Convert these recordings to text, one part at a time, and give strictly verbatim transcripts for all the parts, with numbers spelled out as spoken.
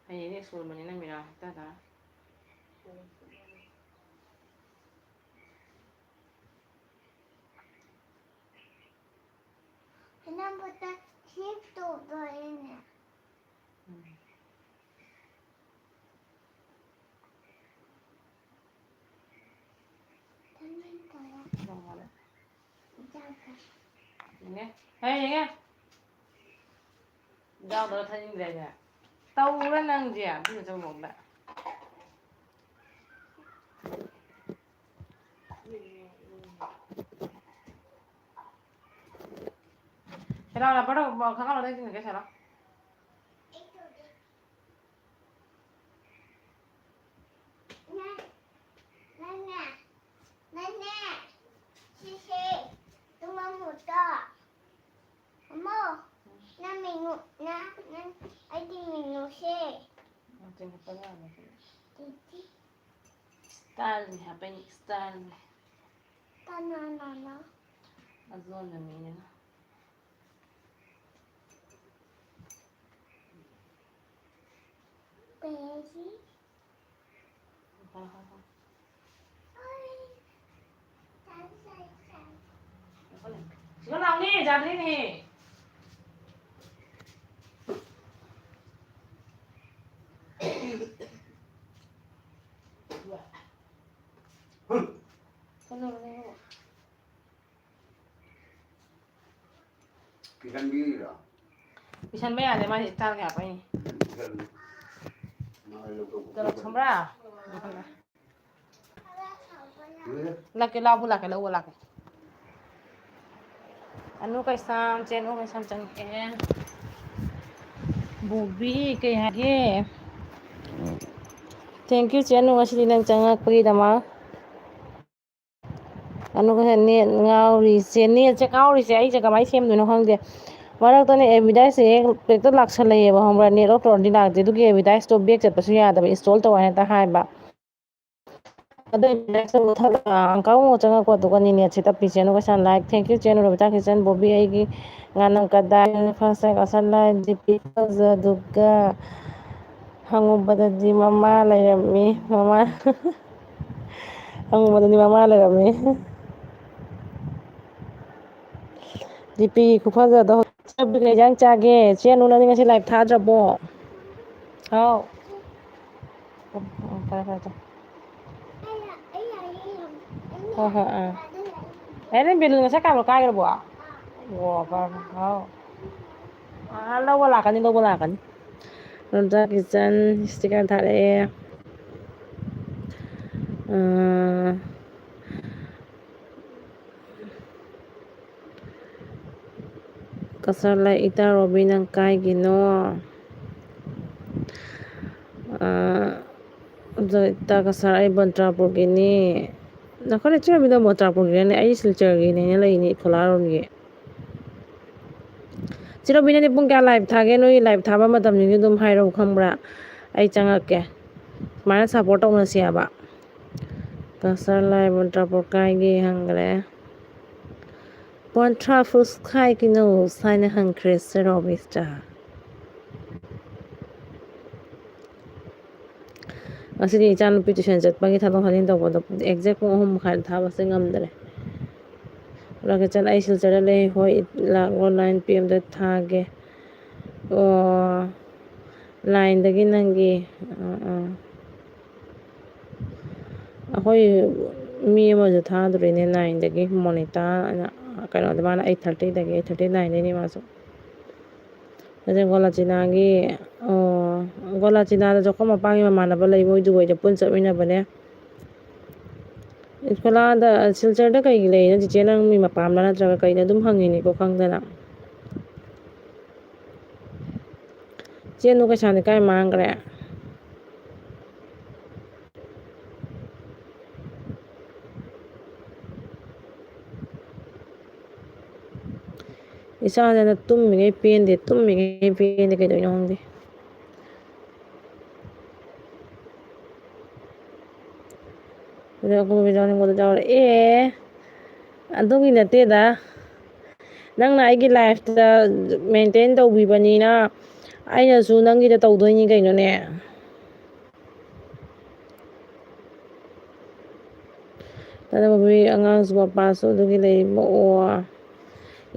ꯍꯌꯦꯡꯗꯤ ꯁ꯭ꯀꯨꯜ ꯑꯣꯏꯕꯅꯤꯅ ꯃꯤꯔꯥꯡ ꯍꯦꯛꯇꯗ꯫ ꯍꯩꯅꯧꯕꯨꯇ ꯍꯤꯞ ꯇꯧꯗꯣꯏꯅꯦ꯫ ꯎꯝ꯫ ꯊꯥꯅꯤꯡꯗꯔꯦ꯫ ꯅꯣꯡꯉꯥꯜꯂꯦ꯫ ꯏꯆꯥꯎꯗ꯫ ꯌꯦꯡꯉꯦ꯫ ꯍꯦ, ꯌꯦꯡꯉꯦ꯫ ꯏꯆꯥꯎꯗ ꯊꯥꯅꯤꯡꯗ꯭ꯔꯦꯅꯦ꯫ ꯇꯧꯔꯦ ꯅꯪꯗꯤ ꯑꯗꯨ ꯅꯆꯧ ꯂꯣꯝꯗ꯫ ꯁꯦ ꯂꯥꯎ, ꯔꯕꯔꯗꯣ ꯈꯪꯒꯥꯎ ꯂꯧꯊꯣꯛ ꯆꯤꯡꯉꯒꯦ, ꯁꯦ ꯂꯥꯎ꯫ ꯅꯪꯅꯦ, ꯅꯪꯅꯦ, ꯁꯤꯁꯦ ꯇꯨꯝꯃꯝꯃꯨꯗꯣ꯫ ꯑꯃꯣ, ꯅꯪ ꯃꯤꯅꯨ-, ꯅꯪ, ꯅꯪ, ꯑꯩꯒꯤ ꯃꯤꯅꯨꯁꯦ꯫ ꯃꯆꯤꯟ ꯈꯛꯇ ꯉꯥꯡꯉꯦ ꯁꯤꯗꯤ꯫ ꯇꯤꯇꯤ꯫ ꯏꯁꯇꯥꯏꯜꯅꯤ ꯍꯥꯏꯕꯅꯤ, ꯏꯁꯇꯥꯏꯜꯅꯤ꯫ ꯀꯅꯥꯅꯅꯣ? ꯑꯗꯣꯝꯅ ꯃꯤꯅꯤꯅ꯫ ꯄꯦꯖꯤ꯫ ꯍꯣꯏ, ꯍꯣꯏ, ꯍꯣꯏ꯫ ꯁꯤꯗ ꯂꯥꯎꯅꯦ, ꯌꯥꯗ꯭ꯔꯦꯅꯦ꯫ ꯀꯩꯗꯧꯔꯒꯦ? ꯀꯤꯁꯟꯕꯤꯔꯤꯔꯣ? ꯀꯤꯁꯟꯕ ꯌꯥꯗꯦ, ꯃꯥꯗꯤ ꯏꯁꯇꯥꯏꯜꯒꯤ ꯍꯥꯞꯄꯛꯏꯅꯦ꯫ ꯎꯝ, ꯀꯤꯁꯜꯂꯨ꯫ ꯃꯥ ꯂꯧꯊꯣꯛꯄ ꯇꯣꯂꯣꯞ ꯈꯣꯠꯄ꯫ ꯈꯪꯕ꯭ꯔꯥ? ꯂꯣꯏꯔꯦ꯫ ꯂꯥꯛꯀꯦ, ꯂꯥꯎꯕꯨ ꯂꯥꯛꯀꯦ, ꯂꯧꯕ ꯂꯥꯛꯀꯦ꯫ ꯑꯅꯨ ꯀꯩꯁꯥꯝ, ꯆꯦ ꯑꯅꯨ ꯀꯩꯁꯥꯝ ꯆꯪꯉꯛꯑꯦ꯫ ꯕꯣꯕꯤ, ꯀꯩ ꯍꯥꯏꯒꯦ? Thank you, ꯆꯦ ꯑꯅꯨ, ꯉꯁꯤꯗꯤ ꯅꯪ ꯆꯪꯉꯛꯄꯒꯤꯗꯃꯛ꯫ ꯑꯗꯨꯒ ꯅꯦꯠ ꯉꯥꯎꯔꯤꯁꯦ, ꯅꯦꯠꯁꯦ ꯉꯥꯎꯔꯤꯁꯦ ꯑꯩꯁꯦ ꯀꯃꯥꯏꯅ ꯁꯦꯝꯗꯣꯏꯅꯣ ꯈꯪꯗꯦ꯫ ꯃꯔꯛꯇꯅꯦ ꯑꯦꯗꯚꯔꯇꯥꯏꯖꯁꯦ ꯍꯦꯛ ꯍꯦꯛꯇ ꯂꯥꯛꯁꯜꯂꯛꯑꯦꯕ, ꯈꯪꯕ꯭ꯔꯥ? ꯅꯦꯠ ꯑꯣꯐ ꯇꯧꯔꯗꯤ ꯂꯥꯛꯇꯦ, ꯑꯗꯨꯒꯤ ꯑꯦꯗꯚꯔꯇꯥꯏꯖꯇꯣ ꯕꯦꯛ ꯆꯠꯄꯁꯨ ꯌꯥꯗꯕ, ꯏꯟꯁꯇꯣꯜ ꯇꯧ ꯍꯥꯏꯅ ꯍꯦꯛꯇ ꯍꯥꯏꯕ꯫ ꯑꯗꯣ ꯑꯦꯗꯚꯔꯇꯥꯏꯖꯇꯣ ꯃꯨꯊꯠꯂꯒ ꯑꯪꯀꯜ ꯑꯃꯨꯛ ꯆꯪꯉꯛꯄ, ꯑꯗꯨꯒ ꯅꯦꯠꯁꯦ ꯇꯞꯄꯤꯁꯦ꯫ ꯑꯗꯨꯒ ꯁꯥꯟ ꯂꯥꯏꯛ, thank you ꯆꯦ ꯑꯅꯨ, ꯔꯕꯤꯇꯥ ꯀꯤꯆꯟ, ꯕꯣꯕꯤ ꯑꯩꯒꯤ ꯉꯥꯅꯝ ꯀꯗꯥꯏ, ꯐꯥꯔꯁ ꯂꯥꯏꯛ, ꯑꯁꯟ ꯂꯥꯏꯛ, ꯖꯤ ꯄꯤ ꯐꯖꯗꯨꯒ꯫ ꯍꯪꯉꯨꯕꯗꯗꯤ ꯃꯃꯥ ꯂꯩꯔꯝꯃꯤ꯫ ꯃꯃꯥ ꯍꯪꯉꯨꯕꯗꯗꯤ ꯃꯃꯥ ꯂꯩꯔꯝꯃꯤ꯫ ꯗꯤꯄꯤ ꯈꯨꯐꯖꯗꯣ꯫ ꯀꯩ ꯏꯟꯖꯥꯡ ꯆꯥꯒꯦ? ꯆꯦ ꯑꯅꯨ, ꯅꯪꯗꯤ ꯉꯁꯤ ꯂꯥꯏꯞ ꯊꯥꯗ꯭ꯔꯕꯣ? ꯍꯥꯎ꯫ ꯎꯝ, ꯐꯔꯦ, ꯐꯔꯦ, ꯆꯥ꯫ ꯍꯣꯏ, ꯍꯣꯏ, ꯑꯥ꯫ ꯑꯦ, ꯅꯪ ꯕꯦꯂꯨꯟ ꯉꯁꯥꯏ ꯀꯥꯞꯄ ꯀꯥꯏꯒ꯭ꯔꯕꯣ? ꯑꯣ, ꯐꯔꯦ, ꯐꯔꯦ, ꯍꯥꯎ꯫ ꯑꯥ, ꯂꯧꯕ ꯂꯥꯛꯀꯅꯤ, ꯂꯧꯕ ꯂꯥꯛꯀꯅꯤ꯫ ꯔꯣꯝꯇꯥ ꯀꯤꯆꯟ sticker ꯊꯥꯔꯛꯑꯦ꯫ ꯑꯥ, ꯀꯁꯥꯔ ꯂꯥꯏ ꯏꯇꯥ ꯔꯣꯕꯤ, ꯅꯪ ꯀꯥꯏꯒꯤꯅꯣ? ꯑꯥ, ꯑꯗꯣ ꯏꯇꯥ ꯀꯁꯥꯔ, ꯑꯩ ꯕꯟꯇ꯭ꯔꯥꯄꯨꯔꯒꯤꯅꯤ꯫ ꯅꯈꯣꯏꯅ ꯆꯦ ꯔꯣꯕꯤꯅ ꯕꯟꯇ꯭ꯔꯥꯄꯨꯔꯒꯤꯔꯅꯦ? ꯑꯩ ꯁꯤꯜꯆꯔꯒꯤꯅꯦꯅ ꯂꯩꯅꯤ, ꯏꯈꯣꯂꯥꯔꯣꯝꯒꯤ꯫ ꯆꯦ ꯔꯣꯕꯤ, ꯅꯪꯗꯤ ꯄꯨꯡ ꯀꯌꯥ ꯂꯥꯏꯞ ꯊꯥꯒꯦ? ꯅꯣꯏ ꯂꯥꯏꯞ ꯊꯥꯕ ꯃꯇꯝꯁꯤꯡꯗꯨ ꯑꯗꯨꯝ ꯍꯥꯏꯔꯛꯎ, ꯈꯪꯕ꯭ꯔꯥ? ꯑꯩ ꯆꯪꯉꯛꯀꯦ꯫ ꯁꯨꯃꯥꯏꯅ support ꯇꯧꯅꯁꯤ ꯍꯥꯏꯕ꯫ ꯀꯁꯥꯔ ꯂꯥꯏ ꯕꯟꯇ꯭ꯔꯥꯄꯨꯔ ꯀꯥꯏꯒꯤ ꯍꯪꯈ꯭ꯔꯦ꯫ ꯕꯟꯇ꯭ꯔꯥꯄꯨꯔ ꯀꯥꯏꯒꯤꯅꯣ ꯍꯥꯏꯅ ꯍꯪꯈ꯭ꯔꯦ ꯆꯦ ꯔꯣꯕꯤꯁꯇ꯫ ꯉꯁꯤꯗꯤ ꯏꯆꯥꯅꯨꯄꯤ tuition ꯆꯠꯄꯒꯤ ꯊꯥꯗꯣꯛ ꯊꯥꯖꯤꯟ ꯇꯧꯕꯗꯣ exact ꯄꯨꯡ ꯑꯍꯨꯝ ꯃꯈꯥꯏꯗ ꯊꯥꯕꯁꯦ ꯉꯝꯗ꯭ꯔꯦ꯫ ꯑꯣꯂꯥ ꯀꯤꯆꯟ, ꯑꯩ ꯁꯤꯜꯆꯔꯗ ꯂꯩ꯫ ꯍꯣꯏ, ꯂꯥꯛꯂꯣ, nine PM ꯗ ꯊꯥꯒꯦ꯫ ꯑꯣ, nineꯗꯒꯤ ꯅꯪꯒꯤ, ꯑꯥ, ꯑꯥ꯫ ꯑꯩꯈꯣꯏ ꯃꯤ ꯑꯃꯁꯨ ꯊꯥꯗꯣꯔꯤꯅꯦ nineꯗꯒꯤ, ꯃꯣꯅꯤꯇꯥ ꯑꯅ, ꯀꯩꯅꯣꯗ, ꯃꯥꯅ eight thirtyꯗꯒꯤ, eight thirty nineꯗꯒꯤꯅꯦ ꯃꯥꯁꯨ꯫ ꯑꯗꯩ ꯒꯣꯂꯥꯆꯤꯅꯥꯒꯤ, ꯑꯣ, ꯒꯣꯂꯥꯆꯤꯅꯥꯗꯁꯨ ꯑꯩꯈꯣꯏ ꯃꯄꯥꯒꯤ ꯃꯃꯥꯟꯅꯕ ꯂꯩ, ꯃꯣꯏ ꯗꯨꯕꯩꯗ ꯄꯨꯟ ꯆꯠꯃꯤꯟꯅꯕꯅꯦ꯫ ꯏꯈꯣꯂꯥꯗ, ꯁꯤꯜꯆꯔꯗ ꯀꯩꯒꯤ ꯂꯩꯔꯤꯅꯣ ꯆꯤꯆꯦ? ꯅꯪ ꯃꯤ ꯃꯄꯥꯝꯂ ꯅꯠꯇ꯭ꯔꯒ ꯀꯩꯅꯣ? ꯑꯗꯨꯝ ꯍꯪꯉꯤꯅꯤꯀꯣ ꯈꯪꯗꯅ꯫ ꯆꯦ ꯑꯅꯨ ꯀꯩꯁꯥꯝꯗꯤ ꯀꯥꯏ ꯃꯥꯡꯈ꯭ꯔꯦ? ꯏꯆꯥꯁꯤꯅ ꯇꯨꯝꯃꯤꯉꯩ ꯄꯦꯟꯗꯦ, ꯇꯨꯝꯃꯤꯉꯩ ꯄꯦꯟꯗꯦ, ꯀꯩꯗꯧꯔꯤꯅꯣ ꯈꯪꯗꯦ꯫ ꯑꯗꯩ ꯑꯩꯈꯣꯏ ꯕꯤꯖꯥꯅꯤꯡꯉꯣꯟꯗ ꯌꯥꯎꯔꯦ꯫ ꯑꯦ, ꯑꯗꯨꯒꯤ ꯅꯠꯇꯦꯗ꯫ ꯅꯪꯅ ꯑꯩꯒꯤ ꯂꯥꯏꯐꯇ ꯃꯦꯟꯇꯦꯟ ꯇꯧꯕꯤꯕꯅꯤꯅ ꯑꯩꯅꯁꯨ ꯅꯪꯒꯤꯗ ꯇꯧꯗꯣꯏꯅꯤ ꯀꯩꯅꯣꯅꯦ꯫ ꯅꯅꯝꯃꯕꯤ ꯑꯉꯥꯡꯁꯨ ꯃꯄꯥꯁꯨ ꯑꯗꯨꯒꯤ ꯂꯩꯕ꯫ ꯑꯣ,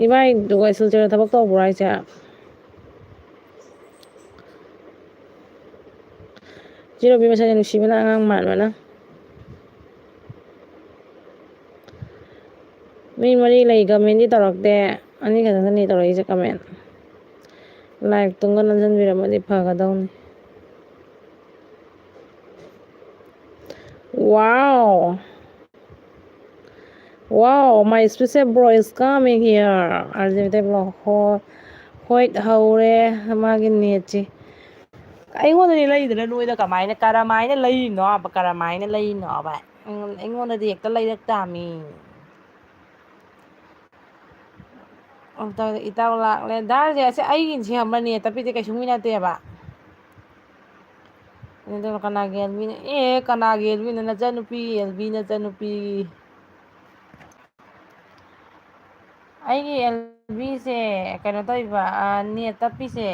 ꯏꯕꯥꯏꯗꯨꯒ ꯁꯤꯜꯆꯔꯗ ꯊꯕꯛ ꯇꯧꯕ꯭ꯔꯣ ꯍꯥꯏꯁꯦ? ꯆꯦ ꯔꯣꯕꯤ ꯃꯁꯛꯁꯦ ꯅꯨꯡꯁꯤꯕꯅ ꯑꯉꯥꯡ ꯃꯥꯟꯕꯅ꯫ ꯃꯤ ꯃꯔꯤ ꯂꯩ, comment ꯇꯧꯔꯛꯇꯦ꯫ ꯑꯅꯤ ꯈꯛꯇꯅꯤ ꯇꯧꯔꯛꯏꯁꯦ comment꯫ Like ꯇꯨꯝꯒ ꯅꯝꯁꯤꯟꯕꯤꯔꯝꯃꯗꯤ ꯐꯒꯗꯧꯅꯤ꯫ Wow! Wow, my special bro is coming here. R J Meitei blog. ꯍꯣ-, ꯍꯣꯏ, ꯍꯧꯔꯦ ꯃꯥꯒꯤ netꯁꯦ꯫ ꯑꯩꯉꯣꯟꯗꯗꯤ ꯂꯩꯗꯅ ꯅꯣꯏꯗ ꯀꯃꯥꯏꯅ, ꯀꯔꯝꯍꯥꯏꯅ ꯂꯩꯔꯤꯅꯣ ꯍꯥꯏꯕ? ꯀꯔꯝꯍꯥꯏꯅ ꯂꯩꯔꯤꯅꯣ ꯍꯥꯏꯕ? ꯑꯩꯉꯣꯟ-, ꯑꯩꯉꯣꯟꯗꯗꯤ ꯍꯦꯛꯇ ꯂꯩꯔꯛ ꯇꯥꯃꯤ꯫ ꯑꯝꯇ ꯏꯇꯥꯎ ꯂꯥꯛꯂꯦ꯫ ꯗꯥꯔꯁꯦ ꯑꯁꯦ ꯑꯩꯒꯤꯁꯦ ꯈꯪꯕ꯭ꯔꯅꯦ? ꯇꯞꯄꯤꯁꯦ ꯀꯩꯁꯨꯝꯒꯤ ꯅꯠꯇꯦꯕ꯫ ꯑꯗꯨꯒ ꯀꯅꯥꯒꯤ ꯑꯦꯜꯕꯤꯅꯣ? ꯑꯦ, ꯀꯅꯥꯒꯤ ꯑꯦꯜꯕꯤꯅꯣ? ꯅꯆꯟꯅꯨꯄꯤ, ꯑꯦꯜꯕꯤ ꯅꯆꯟꯅꯨꯄꯤ꯫ ꯑꯩꯒꯤ ꯑꯦꯜꯕꯤꯁꯦ ꯀꯩꯅꯣ ꯇꯧꯔꯤꯕ, ꯑ, ꯅꯦꯠ ꯇꯞꯄꯤꯁꯦ꯫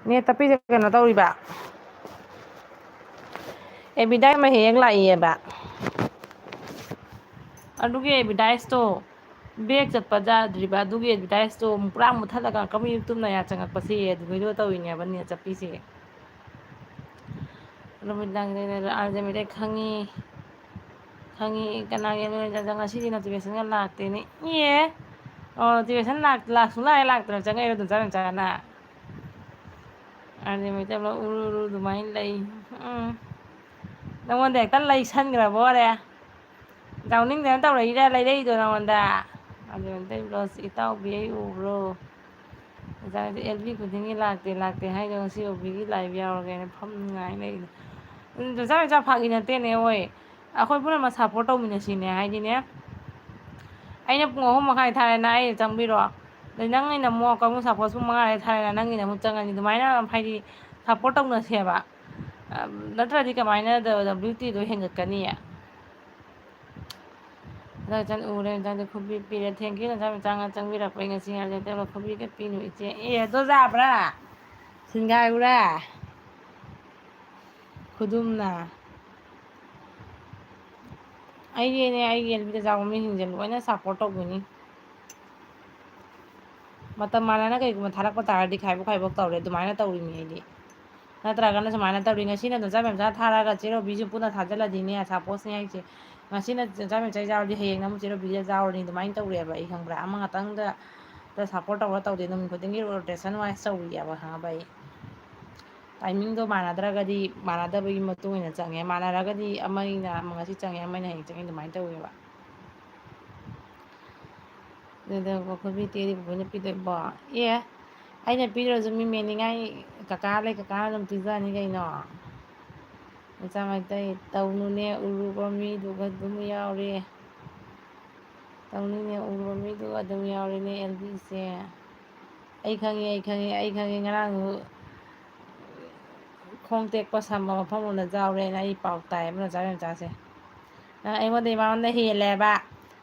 ꯅꯦꯠ ꯇꯞꯄꯤꯁꯦ ꯀꯩꯅꯣ ꯇꯧꯔꯤꯕ꯫ ꯑꯦꯕꯤꯗꯥꯏ ꯑꯃ ꯍꯦꯛ ꯂꯥꯛꯏꯌꯦꯕ꯫ ꯑꯗꯨꯒꯤ ꯑꯦꯕꯤꯗꯥꯏꯁꯇꯣ back ꯆꯠꯄ ꯌꯥꯗ꯭ꯔꯤꯕ, ꯑꯗꯨꯒꯤ ꯑꯦꯗꯚꯔꯇꯥꯏꯁꯇꯣ ꯑꯃꯨꯛ ꯄꯨꯔꯥ ꯃꯨꯠꯊꯠꯂꯒ ꯀꯃꯤ ꯇꯨꯝꯅ ꯌꯥ ꯆꯪꯉꯛꯄꯁꯦ, ꯑꯗꯨꯒꯤꯗꯣ ꯇꯧꯔꯤꯅꯦꯕ ꯅꯦꯠ ꯆꯠꯄꯤꯁꯦ꯫ ꯅꯨꯃꯤꯗꯥꯡꯒꯤ ꯑꯥꯔꯖꯦ ꯃꯩꯇꯩ ꯈꯪꯉꯤ, ꯈꯪꯉꯤ, ꯀꯅꯥꯒꯤ ꯉꯁꯤꯗꯤ notificationꯒ ꯂꯥꯛꯇꯦꯅꯦ? ꯑꯦ, ꯑꯣ, notification ꯂꯥꯛ-, ꯂꯥꯛ-, ꯁꯨꯡꯂꯥꯛ ꯍꯦꯛ ꯂꯥꯛꯇꯅ ꯆꯪꯉꯛꯏꯔꯣ ꯑꯗꯨꯝ ꯆꯪꯉꯛ ꯆꯪꯉꯛꯅ? ꯑꯥꯔꯖꯦ ꯃꯩꯇꯩ ꯕ꯭ꯂꯣꯛ ꯎꯔꯨ ꯎꯔꯨ ꯑꯗꯨꯃꯥꯏꯅ ꯂꯩ꯫ ꯎꯝ, ꯅꯉꯣꯟꯗ ꯍꯦꯛꯇ ꯂꯩꯁꯟꯈ꯭ꯔꯕ ꯑꯣꯏꯔꯦ꯫ ꯌꯥꯎꯅꯤꯡꯗꯅ ꯇꯧꯔꯛꯏꯔꯥ ꯂꯩꯔꯛꯏꯗꯣ ꯅꯉꯣꯟꯗ? ꯑꯗꯨ ꯃꯩꯇꯩ ꯕ꯭ꯂꯣꯛꯁ ꯏꯇꯥꯎꯕꯤ ꯑꯩ ꯎꯕ꯭ꯔꯣ? ꯉꯁꯥꯏꯗꯤ ꯑꯦꯜ ꯕꯤ ꯈꯨꯗꯤꯡꯒꯤ ꯂꯥꯛꯇꯦ, ꯂꯥꯛꯇꯦ ꯍꯥꯏꯗꯣ ꯉꯁꯤ ꯑꯣ ꯕꯤꯒꯤ live ꯌꯥꯎꯔꯒꯦꯅ ꯐꯝ ꯉꯥꯏ ꯂꯩꯔꯤꯅꯦ꯫ ꯎꯝ, ꯆꯥꯆꯥ ꯃꯆꯥ ꯐꯥꯒꯤ ꯅꯠꯇꯦꯅꯦ ꯍꯣꯏ꯫ ꯑꯩꯈꯣꯏ ꯄꯨꯝꯅꯃꯛ support ꯇꯧꯃꯤꯟꯅꯁꯤꯅꯦ ꯍꯥꯏꯗꯤꯅꯦ꯫ ꯑꯩꯅ ꯄꯨꯡ ꯑꯍꯨꯝ ꯃꯈꯥꯏ ꯊꯥꯔꯦꯅ ꯑꯩ ꯆꯪꯕꯤꯔꯣ꯫ ꯑꯗꯩ ꯅꯪꯒꯤꯅ ꯑꯃꯨꯛ ꯀꯥꯡꯕꯨ support ꯄꯨꯡ ꯃꯉꯥꯗ ꯊꯥꯔꯦꯅ ꯅꯪꯒꯤꯅ ꯑꯃꯨꯛ ꯆꯪꯉꯅꯤ꯫ ꯑꯗꯨꯃꯥꯏꯅ ꯍꯥꯏꯗꯤ support ꯇꯧꯅꯁꯦꯕ꯫ ꯑ, ꯅꯠꯇ꯭ꯔꯗꯤ ꯀꯃꯥꯏꯅ ꯗ-, ꯗꯕ꯭ꯂꯤꯎ ꯇꯤꯗꯣ ꯍꯦꯟꯒꯠꯀꯅꯤ? ꯅꯆꯟ ꯎꯔꯦ, ꯅꯆꯟꯗ ꯈꯨꯕꯤ ꯄꯤꯔꯦ꯫ Thank you, ꯅꯆꯥ ꯃꯆꯥ ꯆꯪꯕꯤꯔꯛꯄꯩ꯫ ꯉꯁꯤ ꯉꯥꯏꯔꯦ, ꯑꯗꯨꯒ ꯈꯨꯕꯤꯒ ꯄꯤꯅꯨ ꯏꯆꯦ꯫ ꯑꯦ, ꯑꯗꯣ ꯌꯥꯕ꯭ꯔꯥ? ꯁꯤꯟꯒꯥꯏ ꯎꯔꯦ? ꯈꯨꯗꯨꯝꯅ꯫ ꯑꯩꯒꯤꯅꯦ, ꯑꯩꯒꯤ ꯑꯦꯜꯕꯤꯗ ꯌꯥꯎꯕ ꯃꯤꯁꯤꯡꯁꯦ ꯂꯣꯏꯅ support ꯇꯧꯕꯤꯅꯤ꯫ ꯃꯇꯝ ꯃꯥꯟꯅꯅ ꯀꯩꯒꯨꯝꯕ ꯊꯥꯔꯛꯄ ꯇꯥꯔꯗꯤ ꯈꯥꯏꯕꯣꯛ ꯈꯥꯏꯕꯣꯛ ꯇꯧꯔꯦ, ꯑꯗꯨꯃꯥꯏꯅ ꯇꯧꯔꯤꯅꯤ ꯑꯩꯗꯤ꯫ ꯅꯠꯇ꯭ꯔꯒꯅ ꯁꯨꯃꯥꯏꯅ ꯇꯧꯔꯤ, ꯉꯁꯤꯅ ꯅꯆꯥ ꯃꯦꯝꯆꯥ ꯊꯥꯔꯛꯑꯒ ꯆꯦ ꯔꯣꯕꯤꯁꯨ ꯄꯨꯟꯅ ꯊꯥꯖꯤꯜꯂꯗꯤꯅꯦ, supportꯅꯦ ꯍꯥꯏꯁꯦ꯫ ꯉꯁꯤꯅ ꯅꯆꯥ ꯃꯦꯝꯆꯥ ꯌꯥꯎꯔꯗꯤ ꯍꯌꯦꯡꯅ ꯑꯃꯨꯛ ꯆꯦ ꯔꯣꯕꯤꯗ ꯌꯥꯎꯔꯅꯤ, ꯑꯗꯨꯃꯥꯏꯅ ꯇꯧꯔꯦꯕ ꯑꯩ, ꯈꯪꯕ꯭ꯔꯥ? ꯑꯃ ꯉꯥꯛꯇꯪꯗ support ꯇꯧꯔ ꯇꯧꯗꯦ, ꯅꯨꯃꯤꯠ ꯈꯨꯗꯤꯡꯒꯤ rotation wise ꯇꯧꯔꯤꯑꯕ, ꯈꯪꯉꯕ? ꯑꯩ timingꯗꯣ ꯃꯥꯟꯅꯗ꯭ꯔꯒꯗꯤ ꯃꯥꯟꯅꯗꯕꯒꯤ ꯃꯇꯨꯡ ꯏꯟꯅ ꯆꯪꯉꯦ, ꯃꯥꯟꯅꯔꯒꯗꯤ ꯑꯃꯒꯤꯅ ꯉꯁꯤ ꯆꯪꯉꯦ, ꯑꯃꯅ ꯍꯌꯦꯡ ꯆꯪꯉꯦ, ꯑꯗꯨꯃꯥꯏꯅ ꯇꯧꯋꯦꯕ꯫ ꯑꯗꯨꯗ ꯈꯨꯕꯤ ꯇꯦꯔꯤ ꯄꯨꯄꯨꯅ ꯄꯤꯗꯣꯏꯕꯣ? ꯑꯦ, ꯑꯩꯅ ꯄꯤꯗ꯭ꯔꯁꯨ ꯃꯤ ꯃꯦꯟꯅꯤꯡꯉꯥꯏ ꯀꯀꯥ ꯂꯩ, ꯀꯀꯥꯅ ꯑꯗꯨꯝ ꯄꯤꯖꯅꯤ ꯀꯩꯅꯣ꯫ ꯃꯆꯥ ꯃꯩꯇꯩ ꯇꯧꯅꯨꯅꯦ, ꯎꯔꯨꯕ ꯃꯤꯗꯨꯒ ꯑꯗꯨꯝ ꯌꯥꯎꯔꯦ꯫ ꯇꯧꯅꯤꯅꯦ, ꯎꯔꯨꯕ ꯃꯤꯗꯨꯒ ꯑꯗꯨꯝ ꯌꯥꯎꯔꯦꯅꯦ ꯑꯦꯜꯕꯤꯁꯦ꯫ ꯑꯩ ꯈꯪꯉꯤ, ꯑꯩ ꯈꯪꯉꯤ, ꯑꯩ ꯈꯪꯉꯤ, ꯉꯔꯥꯡ ꯈꯣꯡ ꯇꯦꯛꯄ ꯁꯝꯕ ꯃꯐꯝ ꯎꯅ ꯌꯥꯎꯔꯦꯅ ꯑꯩ ꯄꯥꯎ ꯇꯥꯏꯌꯦꯕ, ꯅꯆꯥ ꯃꯆꯥꯁꯦ꯫ ꯅꯪ ꯑꯩꯉꯣꯟꯗꯩ ꯃꯉꯣꯟꯗ ꯍꯦꯜꯂꯦꯕ꯫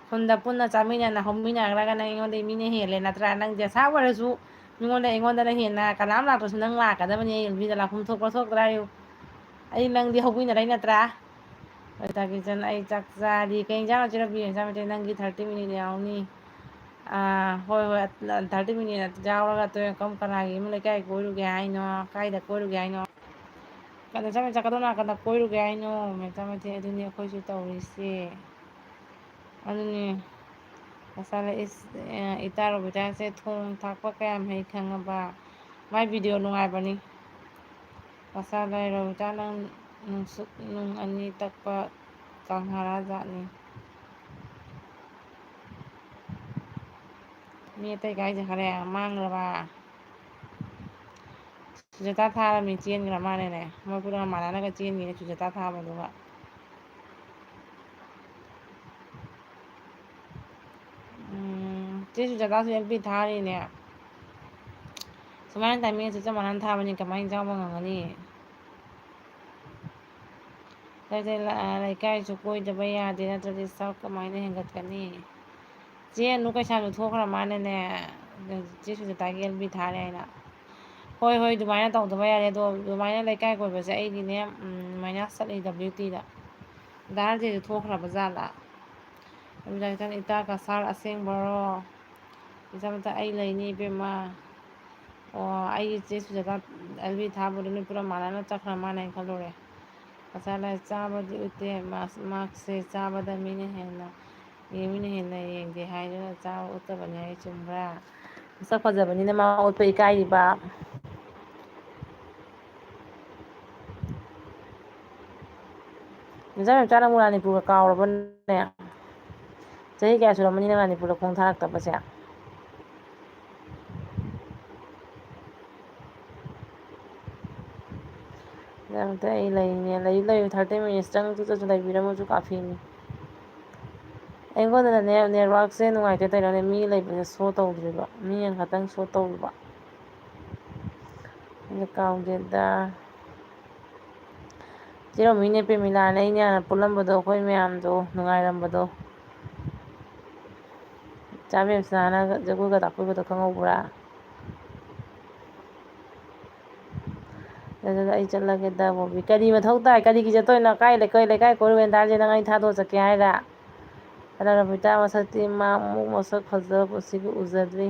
ꯈꯨꯟꯗ ꯄꯨꯟꯅ ꯆꯥꯃꯤꯟꯅꯅ ꯍꯧꯃꯤꯟꯅꯈ꯭ꯔꯒ ꯅꯪ ꯑꯩꯉꯣꯟꯗꯩ ꯃꯤꯅ ꯍꯦꯜꯂꯦ ꯅꯠꯇ꯭ꯔꯥ? ꯅꯪꯁꯦ ꯑꯁꯥ ꯑꯣꯏꯔꯁꯨ ꯃꯤꯉꯣꯟꯗ, ꯑꯩꯉꯣꯟꯗꯅ ꯍꯦꯟꯅ ꯀꯅꯥꯝ ꯂꯥꯛꯇ꯭ꯔꯁꯨ ꯅꯪ ꯂꯥꯛꯀꯗꯕꯅꯤ꯫ ꯑꯩ ꯂꯝꯕꯤꯗ ꯂꯥꯛꯐꯝ ꯊꯣꯛꯄ꯭ꯔꯥ ꯊꯣꯛꯇ꯭ꯔꯥ ꯍꯥꯏꯌꯨ꯫ ꯑꯩ ꯅꯪꯗꯤ ꯍꯧꯃꯤꯟꯅꯔꯛꯏ ꯅꯠꯇ꯭ꯔꯥ? ꯍꯣꯏ, ꯇꯥ ꯀꯤꯆꯟ, ꯑꯩ ꯆꯥꯛ ꯆꯥꯔꯤ꯫ ꯀꯩ ꯌꯦꯟꯖꯥꯡꯅꯣ ꯆꯦ ꯔꯕꯤ? ꯌꯦꯟꯖꯥꯡ ꯅꯠꯇꯦ, ꯅꯪꯒꯤ thirty minute ꯌꯥꯎꯅꯤ꯫ ꯑꯥ, ꯍꯣꯏ, ꯍꯣꯏ, thirty minute ꯌꯥꯎꯔꯒ ꯑꯇꯣꯞꯄ ꯀꯝ-, ꯀꯅꯥꯒꯤ ꯏꯃꯨꯡ ꯂꯩꯀꯥꯏ ꯀꯣꯏꯔꯨꯒꯦ ꯍꯥꯏꯅꯣ? ꯀꯥꯏꯗ ꯀꯣꯏꯔꯨꯒꯦ ꯍꯥꯏꯅꯣ? ꯀꯗ ꯆꯠꯃꯤꯟ ꯆꯠꯀꯗꯧ ꯅꯥꯀꯟꯗ ꯀꯣꯏꯔꯨꯒꯦ ꯍꯥꯏꯅꯣ? ꯃꯦꯆꯥ ꯃꯊꯦ, ꯑꯗꯨꯅꯤ ꯑꯩꯈꯣꯏꯁꯨ ꯇꯧꯔꯤꯁꯦ꯫ ꯑꯗꯨꯅꯤ ꯉꯁꯥꯏ ꯏꯁ-, ꯏꯇꯥ ꯔꯣꯕꯤꯇꯥꯁꯦ ꯊꯣꯡ ꯊꯥꯛꯄ ꯀꯌꯥꯝ ꯍꯩ ꯈꯪꯉꯕ? ꯃꯥꯏ video ꯅꯨꯡꯉꯥꯏꯕꯅꯤ꯫ ꯉꯁꯥꯏ ꯔꯣꯕꯤꯇꯥ ꯅꯪ ꯅꯨꯡꯁꯨꯛ ꯅꯨꯡ ꯑꯅꯤ ꯇꯛꯄ ꯀꯪꯍꯥꯔꯥ ꯖꯥꯠꯅꯤ꯫ ꯃꯤ ꯑꯇꯩ ꯀꯥꯏꯁꯦ ꯈꯔ ꯌꯥꯝ ꯃꯥꯡꯈ꯭ꯔꯕ? ꯁꯨꯖꯇꯥ ꯊꯥꯔꯝꯃꯤ ꯆꯦꯟꯈ꯭ꯔ ꯃꯥꯜꯂꯦꯅꯦ꯫ ꯃꯣꯏ ꯄꯨꯝꯅꯃꯛ ꯃꯥꯟꯅꯅꯒ ꯆꯦꯟꯈꯤꯅꯦ ꯁꯨꯖꯇꯥ ꯊꯥꯕꯗꯨꯒ꯫ ꯎꯝ, ꯆꯦ ꯁꯨꯖꯇꯥꯁꯨ ꯑꯦꯜ ꯄꯤ ꯊꯥꯔꯤꯅꯦ꯫ ꯁꯨꯃꯥꯏꯅ timing ꯆꯞ ꯃꯥꯟꯅꯅ ꯊꯥꯕꯅꯤ, ꯀꯃꯥꯏꯅ ꯌꯥꯎꯕ ꯉꯝꯒꯅꯤ? ꯂꯩꯀꯥꯏꯁꯨ ꯀꯣꯏꯗꯕ ꯌꯥꯗꯦ, ꯅꯠꯇ꯭ꯔꯗꯤ ꯁꯛ ꯀꯃꯥꯏꯅ ꯍꯦꯟꯒꯠꯀꯅꯤ? ꯆꯦ ꯑꯅꯨ ꯀꯩꯁꯥꯁꯨ ꯊꯣꯛꯈ꯭ꯔ ꯃꯥꯅꯅꯦ, ꯆꯦ ꯁꯨꯖꯇꯥꯒꯤ ꯑꯦꯜ ꯕꯤ ꯊꯥꯔꯦ ꯍꯥꯏꯅ꯫ ꯍꯣꯏ, ꯍꯣꯏ, ꯑꯗꯨꯃꯥꯏꯅ ꯇꯧꯗꯕ ꯌꯥꯔꯦ꯫ ꯑꯗꯣ ꯑꯗꯨꯃꯥꯏꯅ ꯂꯩꯀꯥꯏ ꯀꯣꯏꯕꯁꯦ ꯑꯩꯒꯤꯅꯦ, ꯎꯝ, ꯃꯥꯏꯅꯁ ꯆꯠꯂꯤ ꯗꯕ꯭ꯂꯤꯌꯨ ꯇꯤꯗ꯫ ꯗꯥ ꯔꯥꯖꯦꯟꯁꯦ ꯊꯣꯛꯈ꯭ꯔꯕ ꯖꯥꯠꯂꯥ? ꯏꯇꯥ ꯀꯁꯥꯔ ꯑꯁꯦꯡꯕꯔꯣ? ꯏꯆꯥ ꯃꯆꯥ ꯑꯩ ꯂꯩꯅꯤ ꯏꯕꯦꯝꯃ꯫ ꯑꯣ, ꯑꯩꯒꯤ ꯆꯦ ꯁꯨꯖꯥꯇꯥ ꯑꯦꯜ ꯕꯤ ꯊꯥꯕꯗꯣ ꯅꯣꯏ ꯄꯨꯂꯞ ꯃꯥꯟꯅꯅ ꯆꯠꯈ꯭ꯔ ꯃꯥꯅ ꯍꯥꯏꯅ ꯈꯜꯂꯨꯔꯦ꯫ ꯃꯆꯥ ꯂꯥꯏ ꯆꯥꯕꯗꯤ ꯎꯠꯇꯦ, ꯃꯥꯁ-, ꯃꯥꯁꯦ ꯆꯥꯕꯗ ꯃꯤꯅ ꯍꯦꯟꯅ, ꯃꯤꯅ ꯍꯦꯟꯅ ꯌꯦꯡꯗꯦ ꯍꯥꯏꯗꯨꯅ ꯆꯥꯕ ꯎꯠꯇꯕꯅꯤ ꯍꯥꯏ, ꯆꯨꯝꯕ꯭ꯔꯥ? ꯃꯁꯛ ꯐꯖꯕꯅꯤꯅ ꯃꯥ ꯎꯠꯄ ꯏꯀꯥꯏꯔꯤꯕ꯫ ꯃꯆꯥ ꯃꯆꯥ ꯅꯪꯕꯨ ꯔꯥꯅꯤꯄꯨꯔꯒ ꯀꯥꯎꯔꯕꯅꯦ? ꯆꯍꯤ ꯀꯌꯥ ꯁꯨꯔꯝꯃꯅꯤ ꯅꯪ ꯔꯥꯅꯤꯄꯨꯔꯗ ꯈꯣꯡ ꯊꯥꯔꯛꯇꯕꯁꯦ? ꯑꯗꯨ ꯑꯩ ꯂꯩꯅꯦ, ꯂꯩꯌꯨ, ꯂꯩꯌꯨ, thirty minutes ꯆꯪ ꯆꯠꯁꯨ ꯂꯩꯕꯤꯔꯝꯃꯁꯨ ꯀꯥꯐꯤꯅꯤ꯫ ꯑꯩꯉꯣꯟꯗꯅꯅꯦ, networkꯁꯦ ꯅꯨꯡꯉꯥꯏꯇꯦ ꯇꯧꯔꯤꯅꯦ, ꯃꯤ ꯂꯩꯕꯁꯦ show ꯇꯧꯗ꯭ꯔꯤꯕ, ꯃꯤ ꯑꯃꯈꯛꯇꯪ show ꯇꯧꯔꯤꯕ꯫ ꯑꯩꯅ ꯀꯥꯎꯒꯦꯗ꯫ ꯆꯦ ꯔꯣꯃꯤꯅꯦ, ꯄ꯭ꯔꯦꯃꯤꯂꯥꯅꯦ, ꯑꯩꯅꯦ ꯍꯥꯟꯅ ꯄꯨꯜꯂꯝꯕꯗꯣ, ꯑꯩꯈꯣꯏ ꯃꯌꯥꯝꯗꯣ ꯅꯨꯡꯉꯥꯏꯔꯝꯕꯗꯣ꯫ ꯆꯥ ꯃꯦꯝꯁꯅꯥꯅ ꯖꯒꯣꯏꯒ ꯇꯥꯛꯄꯤꯕꯗꯣ ꯈꯪꯍꯧꯕ꯭ꯔꯥ? ꯑꯗꯨꯗ ꯑꯩ ꯆꯠꯂꯒꯦꯗ, ꯕꯣꯕꯤ꯫ ꯀꯔꯤ ꯃꯊꯧ ꯇꯥꯏ? ꯀꯔꯤꯒꯤ ꯆꯠꯇꯣꯏꯅꯣ? ꯀꯥꯏ ꯂꯩꯀꯥꯏ, ꯂꯩꯀꯥꯏ ꯀꯣꯏꯔꯨꯒꯦꯅ ꯗꯥ ꯔꯥꯖꯦꯟ, ꯅꯪ ꯑꯩ ꯊꯥꯗꯣꯛꯑ ꯆꯠꯀꯦ ꯍꯥꯏꯔ? ꯑꯗ ꯔꯕꯤꯇꯥ ꯃꯁꯛꯇꯤ ꯃꯥ ꯑꯃꯨꯛ ꯃꯁꯛ ꯐꯖꯕ ꯄꯨꯟꯁꯤꯒꯤ ꯎꯖꯗ꯭ꯔꯤ꯫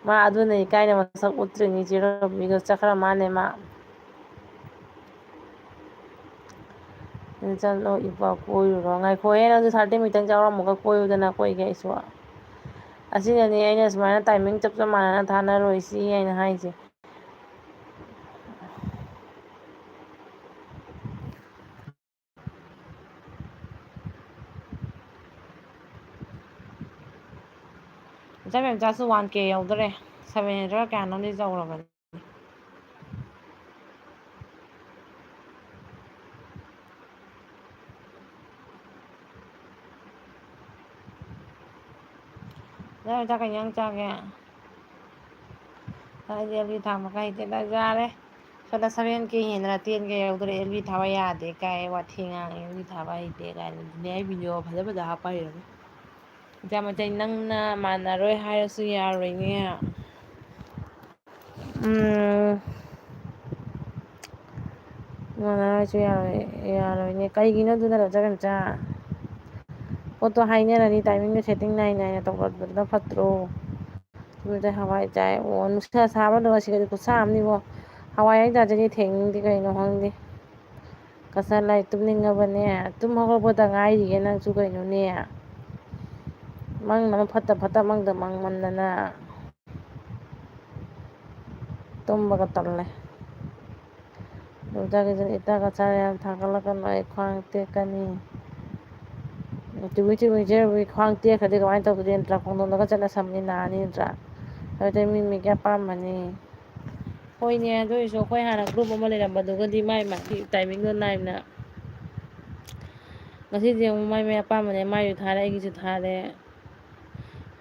ꯃꯥ ꯑꯗꯨꯅ ꯏꯀꯥꯏꯅ ꯃꯁꯛ ꯎꯠꯇ꯭ꯔꯤꯅꯤ, ꯆꯦ ꯔꯕꯤꯒ ꯆꯠꯈ꯭ꯔ ꯃꯥꯅꯦ ꯃꯥ꯫ ꯆꯠꯂꯣ ꯏꯄꯥ, ꯀꯣꯏꯔꯨꯔꯣ꯫ ꯉꯥꯏꯈꯣꯍꯦ, ꯅꯪꯁꯨ thirty ꯃꯤꯇꯪ ꯌꯥꯎꯔꯝꯃꯒ ꯀꯣꯏꯌꯨꯗꯅ, ꯀꯣꯏꯒꯦ ꯑꯩꯁꯨ꯫ ꯑꯁꯤꯅꯅꯦ ꯑꯩꯅ ꯁꯨꯃꯥꯏꯅ timing ꯆꯞ ꯆꯞ ꯃꯥꯟꯅꯅ ꯊꯥꯅꯔꯣꯏꯁꯤ ꯍꯥꯏꯅ ꯍꯥꯏꯁꯦ꯫ ꯏꯆꯥ ꯃꯦꯝꯆꯥꯁꯨ one K ꯌꯧꯗꯣꯔꯦ, seven hundred ꯀꯌꯥꯅꯣꯝꯗꯤ ꯌꯧꯔꯕꯅꯤ꯫ ꯏꯆꯥ ꯃꯦꯝꯆꯥ ꯀꯩ ꯏꯟꯖꯥꯡ ꯆꯥꯒꯦ? ꯑꯩꯗꯤ ꯑꯂꯨ ꯊꯥꯎ ꯃꯈꯥꯏ ꯍꯦꯛꯇ ꯆꯥꯔꯦ꯫ ꯁꯚꯦꯟ ꯀꯦ ꯍꯦꯟꯅ ꯇꯦꯟ ꯀꯦ ꯌꯧꯗꯣꯔꯦ, ꯑꯦꯜ ꯕꯤ ꯊꯥꯕ ꯌꯥꯗꯦ ꯀꯥꯏ ꯋꯥꯊꯤ ꯉꯥꯡꯉꯦ, ꯑꯦꯜ ꯕꯤ ꯊꯥꯕ ꯍꯩꯇꯦ ꯀꯥꯏꯅ꯫ ꯑꯗꯨꯅꯦ ꯑꯩ ꯚꯤꯗꯤꯑꯣ ꯐꯖ ꯐꯖ ꯍꯥꯞꯄ ꯍꯩꯔꯒꯦ꯫ ꯏꯆꯥ ꯃꯆꯥ, ꯅꯪꯅ ꯃꯥꯟꯅꯔꯣꯏ ꯍꯥꯏꯔꯁꯨ ꯌꯥꯔꯣꯏꯅꯦ꯫ ꯎꯝ, ꯃꯥꯟꯅꯔꯣꯏꯁꯨ ꯌꯥꯔꯣꯏ, ꯌꯥꯔꯣꯏꯅꯦ꯫ ꯀꯩꯒꯤꯅꯣ ꯑꯗꯨꯅ ꯂꯧꯖꯔꯝꯆꯥ? ꯄꯣꯠꯇꯣ ꯍꯥꯏꯅꯔꯅꯤ, ꯇꯥꯏꯃꯤꯡꯗꯣ ꯁꯦꯠꯇꯤꯡ ꯅꯥꯏ ꯅꯥꯏꯅ ꯇꯧꯔꯛꯄꯗꯨꯅ ꯐꯠꯇ꯭ꯔꯣ? ꯑꯗꯨꯗ ꯍꯋꯥꯏ ꯆꯥꯏ꯫ ꯑꯣ, ꯅꯨꯡꯁꯥ ꯁꯥꯕ ꯂꯣꯏꯔ ꯁꯤꯒꯗꯤ ꯈꯨꯠꯁꯥ ꯑꯃꯅꯤꯕꯣ꯫ ꯍꯋꯥꯏ ꯑꯩ ꯆꯥꯖꯒꯦ ꯊꯦꯡꯅꯤꯡꯗꯦ, ꯀꯩꯅꯣ ꯈꯪꯗꯦ꯫ ꯀꯁꯥꯔ ꯂꯥꯏ ꯇꯨꯝꯅꯤꯡꯉꯕꯅꯦ? ꯇꯨꯝ ꯍꯧꯒꯠꯄꯗ ꯉꯥꯏꯔꯤꯌꯦ ꯅꯪꯁꯨ ꯀꯩꯅꯣꯅꯦ꯫ ꯃꯪꯅ ꯑꯃ ꯐꯠꯇ ꯐꯠꯇ ꯃꯪꯗ ꯃꯪꯃꯟꯗꯅ ꯇꯨꯝꯕꯒ ꯇꯜꯂꯦ꯫ ꯅꯨꯡꯗꯥꯡꯒꯤꯗꯨꯅ ꯏꯇꯥꯒ ꯆꯥꯔ ꯌꯥꯝ ꯊꯥꯒꯠꯂꯛꯀꯅꯨ, ꯑꯩ ꯈ꯭ꯋꯥꯡ ꯇꯦꯛꯀꯅꯤ꯫ ꯆꯨꯝꯃꯤ ꯆꯨꯝꯃꯤ, ꯏꯆꯦ ꯔꯨꯕꯤ, ꯈ꯭ꯋꯥꯡ ꯇꯦꯛꯈ꯭ꯔꯗꯤ ꯀꯃꯥꯏꯅ ꯇꯧꯗꯣꯏꯅꯣ? ꯅꯠꯇ꯭ꯔꯥ, ꯈꯣꯡꯗꯣꯝꯗꯒ ꯆꯠꯂ ꯁꯝꯅꯤ, ꯅꯥꯅꯤ ꯅꯠꯇ꯭ꯔꯥ? ꯑꯗꯨꯗꯩ ꯃꯤ ꯃꯤꯒꯤ ꯑꯄꯥꯝꯕꯅꯤ꯫ ꯍꯣꯏꯅꯦ, ꯑꯗꯨ ꯑꯣꯏꯔꯁꯨ ꯑꯩꯈꯣꯏ ꯍꯥꯟꯅ ꯒ꯭ꯔꯨꯞ ꯑꯃ ꯂꯩꯔꯝꯕꯗꯨꯒꯗꯤ ꯃꯥꯏ ꯃꯥꯒꯤ ꯇꯥꯏꯃꯤꯡꯗꯣ ꯅꯥꯏꯅ, ꯉꯁꯤꯗꯤ ꯑꯃꯨꯛ ꯃꯥꯏ ꯃꯥꯏ ꯑꯄꯥꯝꯕꯅꯦ, ꯃꯥꯏꯁꯨ ꯊꯥꯔꯦ, ꯑꯩꯒꯤꯁꯨ ꯊꯥꯔꯦ꯫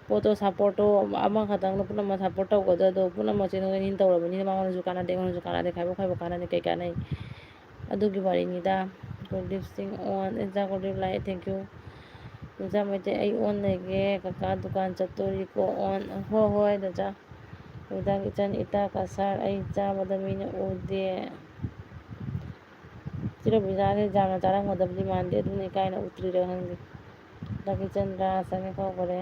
ꯄꯣꯠꯇꯣ ꯁꯞꯄꯣꯔꯠꯇꯣ ꯑꯃꯈꯛꯇꯪꯗ ꯄꯨꯝꯅꯃꯛ ꯁꯞꯄꯣꯔꯠ ꯇꯧꯒꯗꯕꯗꯣ, ꯄꯨꯝꯅꯃꯛ ꯆꯦꯟꯊꯣꯛ ꯆꯦꯟꯁꯤꯟ ꯇꯧꯔꯕꯅꯤꯅ ꯃꯉꯣꯟꯗꯁꯨ ꯀꯥꯟꯅꯗꯦ, ꯑꯩꯉꯣꯟꯗꯁꯨ ꯀꯥꯟꯅꯗꯦ, ꯈꯥꯏꯕꯣꯛ ꯈꯥꯏꯕꯣꯛ ꯀꯥꯟꯅꯗꯦ, ꯀꯩ ꯀꯥꯟꯅꯩ? ꯑꯗꯨꯒꯤ ꯋꯥꯔꯤꯅꯤꯗ꯫ Good evening on insta good like, thank you. Insa Meitei, ꯑꯩ ꯑꯣꯟ ꯂꯩꯒꯦ, ꯀꯀꯥ ꯗꯨꯀꯥꯟ ꯆꯠꯇꯣꯔꯤꯀꯣ ꯑꯣꯟ꯫ ꯍꯣꯏ ꯍꯣꯏ ꯗꯗꯥ꯫ ꯅꯨꯃꯤꯗꯥꯡ ꯏꯆꯟ ꯏꯇꯥ ꯀꯁꯥꯔ ꯑꯩ ꯆꯥꯕꯗ ꯃꯤꯅ ꯎꯗꯦ꯫ ꯆꯤꯔꯨ ꯕꯤꯖꯥꯁꯦ ꯌꯥꯝꯅ ꯆꯥꯔꯝꯒꯗꯕꯗꯤ ꯃꯥꯟꯗꯦ, ꯑꯗꯨꯅ ꯏꯀꯥꯏꯅ ꯎꯠꯇ꯭ꯔꯤꯔ ꯈꯪꯗꯦ꯫ ꯂꯛꯀꯤꯆꯟꯗ꯭ꯔ ꯆꯅꯤ ꯀꯧꯈꯔꯦ꯫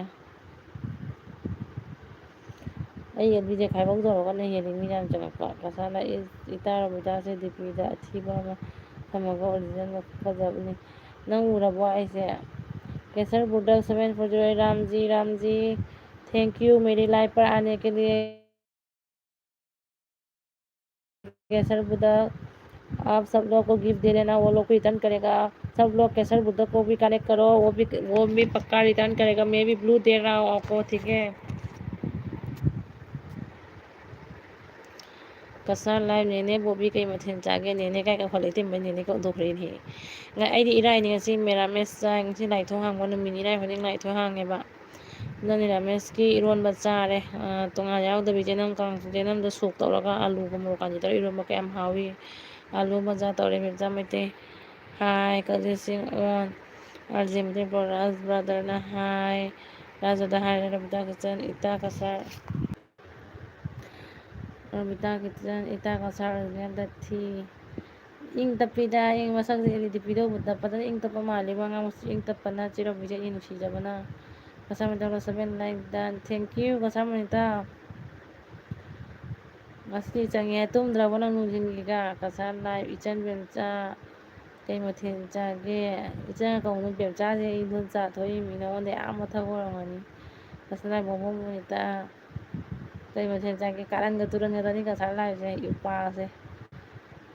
ꯑꯩ ꯑꯗꯨꯗꯤ ꯈꯥꯏꯕꯧ ꯇꯧꯔꯒꯅ ꯍꯦꯜꯂꯤ ꯃꯤꯅ ꯌꯥꯝ ꯆꯪꯉꯛꯄ꯫ ꯀꯁꯥꯔꯅ ꯏ-, ꯏꯇꯥ ꯔꯣꯃꯤꯇꯥꯁꯦ ꯗꯤ ꯄꯤꯗ ꯑꯊꯤꯕ ꯑꯃ ꯊꯝꯃꯒ ꯑꯣꯔꯤꯖꯤꯅꯦꯜ ꯐꯖꯕꯅꯤ꯫ ꯅꯪ ꯎꯔꯕꯣ ꯑꯩꯁꯦ? ꯀꯦꯁꯔ ꯕꯨꯗꯜ seven four zero eight, ꯔꯥꯝꯖꯤ, ꯔꯥꯝꯖꯤ, thank you, मेरी लाइव पर आने के लिए। केसर बुदा, आप सब लोग को गिफ्ट दे देना, वो लोग को रिटर्न करेगा। सब लोग केसर बुदा को भी कलेक्ट करो, वो भी, वो भी पक्का रिटर्न करेगा। मैं भी ब्लू दे रहा हूँ आपको, ठीक है? ꯀꯁꯥꯔ ꯂꯥꯏꯐ꯫ ꯅꯦꯅꯦ ꯕꯣꯕꯤ ꯀꯩ ꯃꯊꯦꯜ ꯆꯥꯒꯦ? ꯅꯦꯅꯦ ꯀꯥꯏ ꯀꯧꯈꯠꯂꯛꯏ? ꯏꯇꯩꯃ, ꯅꯦꯅꯦ ꯀꯧꯊꯣꯛꯈ꯭ꯔꯦꯅꯦꯍꯦ꯫ ꯉ-, ꯑꯩꯗꯤ ꯏꯔꯥꯏꯅꯤ ꯉꯁꯤ, ꯃꯦꯔꯥꯃꯦꯁ ꯆꯥꯏ꯫ ꯉꯁꯤ ꯂꯥꯏꯊꯣꯡ ꯍꯥꯡꯕ ꯅꯨꯃꯤꯠꯅꯤ, ꯏꯔꯥꯏ ꯈꯨꯗꯤꯡ ꯂꯥꯏꯊꯣꯡ ꯍꯥꯡꯉꯦꯕ꯫ ꯅꯅꯤ ꯔꯥꯃꯦꯁꯀꯤ ꯏꯔꯣꯟꯕ ꯆꯥꯔꯦ꯫ ꯑ, ꯇꯣꯉꯥꯟ ꯌꯥꯎꯗꯕꯤ ꯆꯦꯅꯝ ꯀꯥꯡ-, ꯆꯦꯅꯝꯗ ꯁꯣꯛ ꯇꯧꯔꯒ ꯑꯂꯨꯒ ꯃꯣꯔꯣꯛ ꯀꯥꯟꯆꯤ ꯇꯧꯔꯒ ꯏꯔꯣꯟꯕ ꯀꯌꯥꯝ ꯍꯥꯎꯏ꯫ ꯑꯂꯨ ꯃꯖꯥ ꯇꯧꯔꯦ ꯃꯦꯝꯆꯥ ꯃꯩꯇꯩ꯫ ꯍꯥꯏ, ꯀꯖꯤꯟ ꯁꯤꯡ ꯑꯣꯟ꯫ ꯑꯥꯔ ꯖꯦ ꯃꯩꯇꯩ ꯕ꯭ꯔꯣ ꯔꯥꯖ ꯕ꯭ꯔꯗꯔꯅ ꯍꯥꯏ꯫ ꯔꯥꯖꯗ ꯍꯥꯏꯔꯦ, ꯔꯕꯤꯇꯥ ꯀꯤꯆꯟ, ꯏꯇꯥ ꯀꯁꯥꯔ꯫ ꯔꯕꯤꯇꯥ ꯀꯤꯆꯟ, ꯏꯇꯥ ꯀꯁꯥꯔ ꯑꯣꯔꯤꯖꯤꯅꯦꯜꯗ ꯊꯤ꯫ ꯏꯪ ꯇꯞꯄꯤꯗ, ꯏꯪ ꯃꯁꯛꯁꯦ ꯗꯤ ꯄꯤꯗꯧꯕꯗ ꯐꯖꯅ ꯏꯪ ꯇꯞꯄ ꯃꯥꯜꯂꯤ꯫ ꯋꯥ ꯉꯥꯡꯕꯁꯨ ꯏꯪ ꯇꯞꯄꯅ ꯆꯦꯔꯥꯎꯕꯤꯁꯦ ꯑꯩꯅ ꯅꯨꯡꯁꯤꯖꯕꯅ꯫ ꯃꯁꯥ ꯃꯇꯣꯝꯇ seven like done. Thank you, Cachar ꯃꯣꯅꯤꯇꯥ꯫ ꯉꯁꯤꯗꯤ ꯆꯪꯉꯦ, ꯇꯨꯝꯗ꯭ꯔꯕꯣ ꯅꯪ ꯅꯨꯡꯊꯤꯟꯒꯤꯒ? ꯀꯁꯥꯔ live, ꯏꯆꯟ ꯕꯦꯝꯆꯥ꯫ ꯀꯩ ꯃꯊꯦꯜ ꯆꯥꯒꯦ? ꯏꯆꯟ ꯀꯧꯅꯨ ꯕꯦꯝꯆꯥꯁꯦ, ꯑꯩ ꯏꯗꯣꯝꯆꯥ ꯊꯣꯛꯏꯃꯤ, ꯅꯉꯣꯟꯗ ꯌꯥꯝ ꯃꯊꯛ ꯑꯣꯏꯔꯝꯒꯅꯤ꯫ ꯀꯁꯥꯔ ꯂꯥꯏꯕ ꯃꯣꯃꯣ ꯃꯣꯅꯤꯇꯥ꯫ ꯀꯩ ꯃꯊꯦꯜ ꯆꯥꯒꯦ? ꯀꯥꯔꯟꯒ ꯇꯨꯔꯟꯒꯗꯅꯤ ꯀꯁꯥꯔ ꯂꯥꯏꯕꯁꯦ, ꯌꯨꯄꯥꯁꯦ꯫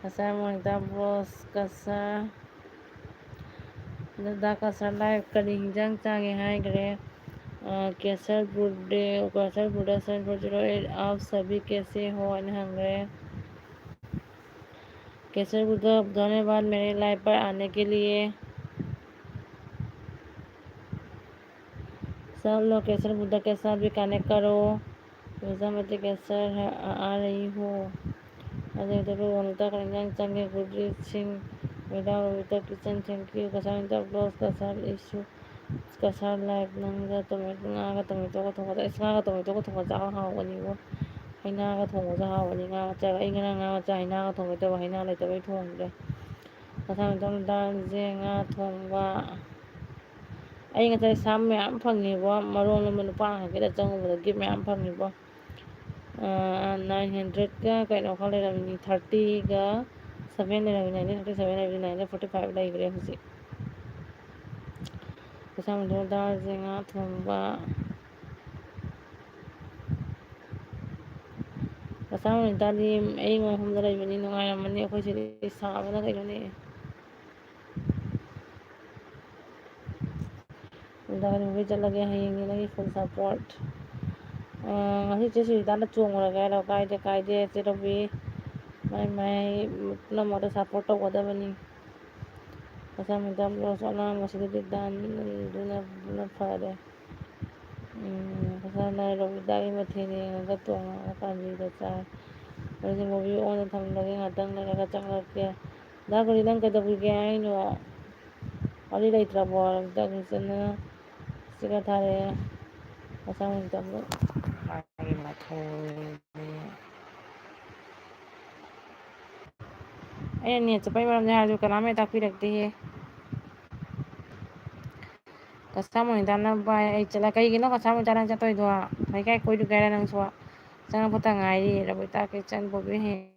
ꯀꯁꯥꯔ ꯃꯣꯅꯤꯇꯥ ꯕ꯭ꯔꯣꯁ, ꯀꯁꯥꯔ꯫ ꯗꯗꯥ ꯀꯁꯥꯔ ꯂꯥꯏꯕ ꯀꯔꯤ ꯍꯤꯟꯖꯥꯡ ꯆꯥꯒꯦ ꯍꯥꯏꯈ꯭ꯔꯦ? ꯑ, ꯀꯦꯁꯔ ꯕꯨꯔꯗꯦ, ꯀꯦꯁꯔ ꯕꯨꯔꯗꯥ seven four zero eight, "आप सभी कैसे हो?" ꯍꯥꯏꯅ ꯍꯪꯈ꯭ꯔꯦ꯫ केसर बुद्धा, धन्यवाद मेरे लाइव पर आने के लिए। सब लोग केसर बुद्धा के साथ भी कनेक्ट करो। रोजा मती केसर है, आ, आ रही हो। अजय देव, वनिता कलिंगन, चंगे, Gurjeet Singh, Medha, Babita Kishan, thank you, Kasar blogs, Kasar Ishu, Kasar life, ꯅꯪꯒ ꯇꯣꯃꯦꯇꯣ, ꯉꯥꯒ ꯇꯣꯃꯦꯇꯣꯒ ꯊꯣꯡꯕꯗ, ꯑꯁ, ꯉꯥꯒ ꯇꯣꯃꯦꯇꯣꯒ ꯊꯣꯡꯕ ꯆꯥꯕ ꯍꯥꯎꯕꯅꯤꯕꯣ꯫ ꯍꯩꯅꯥꯒ ꯊꯣꯡꯕꯁꯨ ꯍꯥꯎꯕꯅꯤ꯫ ꯉꯥ ꯆꯥꯕ, ꯑꯩ ꯉꯔꯥꯡ ꯉꯥ ꯃꯆꯥ ꯍꯩꯅꯥꯒ ꯊꯣꯡꯒꯦ ꯇꯧꯕ, ꯍꯩꯅꯥ ꯂꯩꯇꯕꯩ ꯊꯣꯡꯗ꯭ꯔꯦ꯫ ꯀꯁꯥꯔ ꯃꯇꯣꯝ ꯗꯥꯜꯁꯦ ꯉꯥ ꯊꯣꯡꯕ꯫ ꯑꯩ ꯉꯁꯥꯏ ꯁꯥꯝ ꯃꯌꯥꯝ ꯐꯪꯉꯤꯕꯣ, ꯃꯔꯣꯟ ꯑꯃ ꯅꯨꯄꯥ ꯍꯪꯒꯦꯗ ꯆꯪꯉꯨꯕꯗ ꯒꯤꯐ ꯃꯌꯥꯝ ꯐꯪꯉꯤꯕꯣ꯫ ꯑ, nine hundredꯀ ꯀꯩꯅꯣ ꯈꯔ ꯂꯩꯔꯝꯃꯤꯅꯤ, thirtyꯒ seven ꯂꯩꯔꯝꯃꯤ, nineteen thirty seven ꯍꯥꯏꯕꯗꯤ nineteen forty five ꯂꯩꯈ꯭ꯔꯦ ꯍꯧꯖꯤꯛ꯫ ꯀꯁꯥꯔ ꯃꯇꯣꯝ ꯗꯥꯜꯁꯦ ꯉꯥ ꯊꯣꯡꯕ꯫ ꯀꯁꯥꯔ ꯃꯇꯣꯝ ꯗꯥꯜꯗꯤ ꯑꯌꯤꯡꯕ ꯃꯐꯝꯗ ꯂꯩꯕꯅꯤ, ꯅꯨꯡꯉꯥꯏꯔꯝꯃꯅꯤ, ꯑꯩꯈꯣꯏ ꯁꯤꯗꯤ ꯁꯥꯕꯅ ꯀꯩꯅꯣꯅꯦ꯫ ꯅꯨꯡꯗꯥꯡ ꯋꯥꯏꯔꯝ ꯆꯠꯂꯒꯦ, ꯍꯌꯦꯡꯅꯤ ꯅꯪꯒꯤ full support꯫ ꯑ, ꯉꯁꯤ ꯆꯦ ꯁꯨꯖꯤꯇꯥꯅ ꯆꯣꯡꯉꯨꯔꯒꯦ ꯍꯥꯏꯔꯣ? ꯀꯥꯏꯗꯦ, ꯀꯥꯏꯗꯦ, ꯆꯦ ꯔꯕꯤ꯫ ꯃꯥꯏ ꯃꯥꯏ ꯄꯨꯝꯅꯃꯛꯇ support ꯇꯧꯒꯗꯕꯅꯤ꯫ ꯀꯁꯥꯔ ꯃꯇꯣꯝ ꯗꯥꯜ ꯑꯉꯥꯡꯕꯁꯤꯗꯗꯤ ꯗꯥꯟ ꯑꯗꯨꯅ, ꯑꯗꯨꯅ ꯐꯔꯦ꯫ ꯅ ꯔꯣꯕꯤꯇꯥꯒꯤ ꯃꯊꯦꯜ ꯌꯦꯡꯉꯒ ꯇꯣꯡꯉꯒ ꯄꯥꯝꯕꯤꯗ ꯆꯥꯏ꯫ ꯑꯗꯨꯗꯤ movie on ꯊꯝꯂꯒꯦ, ꯉꯥꯛꯇꯪ ꯂꯩꯔꯒ ꯆꯪꯂꯛꯀꯦ꯫ ꯗꯥ ꯒꯣꯔꯤ, ꯅꯪ ꯀꯩꯗꯧꯕꯤꯒꯦ ꯍꯥꯏꯅꯣ? ꯋꯥꯔꯤ ꯂꯩꯇ꯭ꯔꯕꯣ? ꯔꯣꯕꯤꯇꯥ ꯀꯤꯆꯟꯅ sticker ꯊꯥꯔꯛꯑꯦ꯫ ꯃꯁꯥ ꯃꯇꯣꯝꯇ꯫ ꯃꯥꯒꯤ ꯃꯊꯦꯜ꯫ ꯑꯩꯅ ꯅꯦꯠ ꯆꯠꯄꯩ ꯃꯔꯝꯗꯤ ꯍꯥꯏꯔꯁꯨ ꯀꯅꯥꯝ ꯍꯦꯛ ꯇꯥꯛꯄꯤꯔꯛꯇꯦꯍꯦ꯫ ꯀꯁꯥ ꯃꯣꯅꯤꯇꯥꯅ ꯚꯥꯏ ꯑꯩ ꯆꯠꯂ-, ꯀꯩꯒꯤꯅꯣ ꯀꯁꯥ ꯃꯣꯅꯤꯇꯥ ꯅꯪ ꯆꯠꯇꯣꯏꯗꯣ? ꯂꯩꯀꯥꯏ ꯀꯣꯏꯔꯨꯒꯦ ꯍꯥꯏꯔ ꯅꯪꯁꯨ? ꯆꯪꯉꯛꯄꯇ ꯉꯥꯏꯔꯤ꯫ ꯔꯕꯤꯇꯥ ꯀꯤꯆꯟ ꯕꯣꯕꯤ ꯍꯦ-,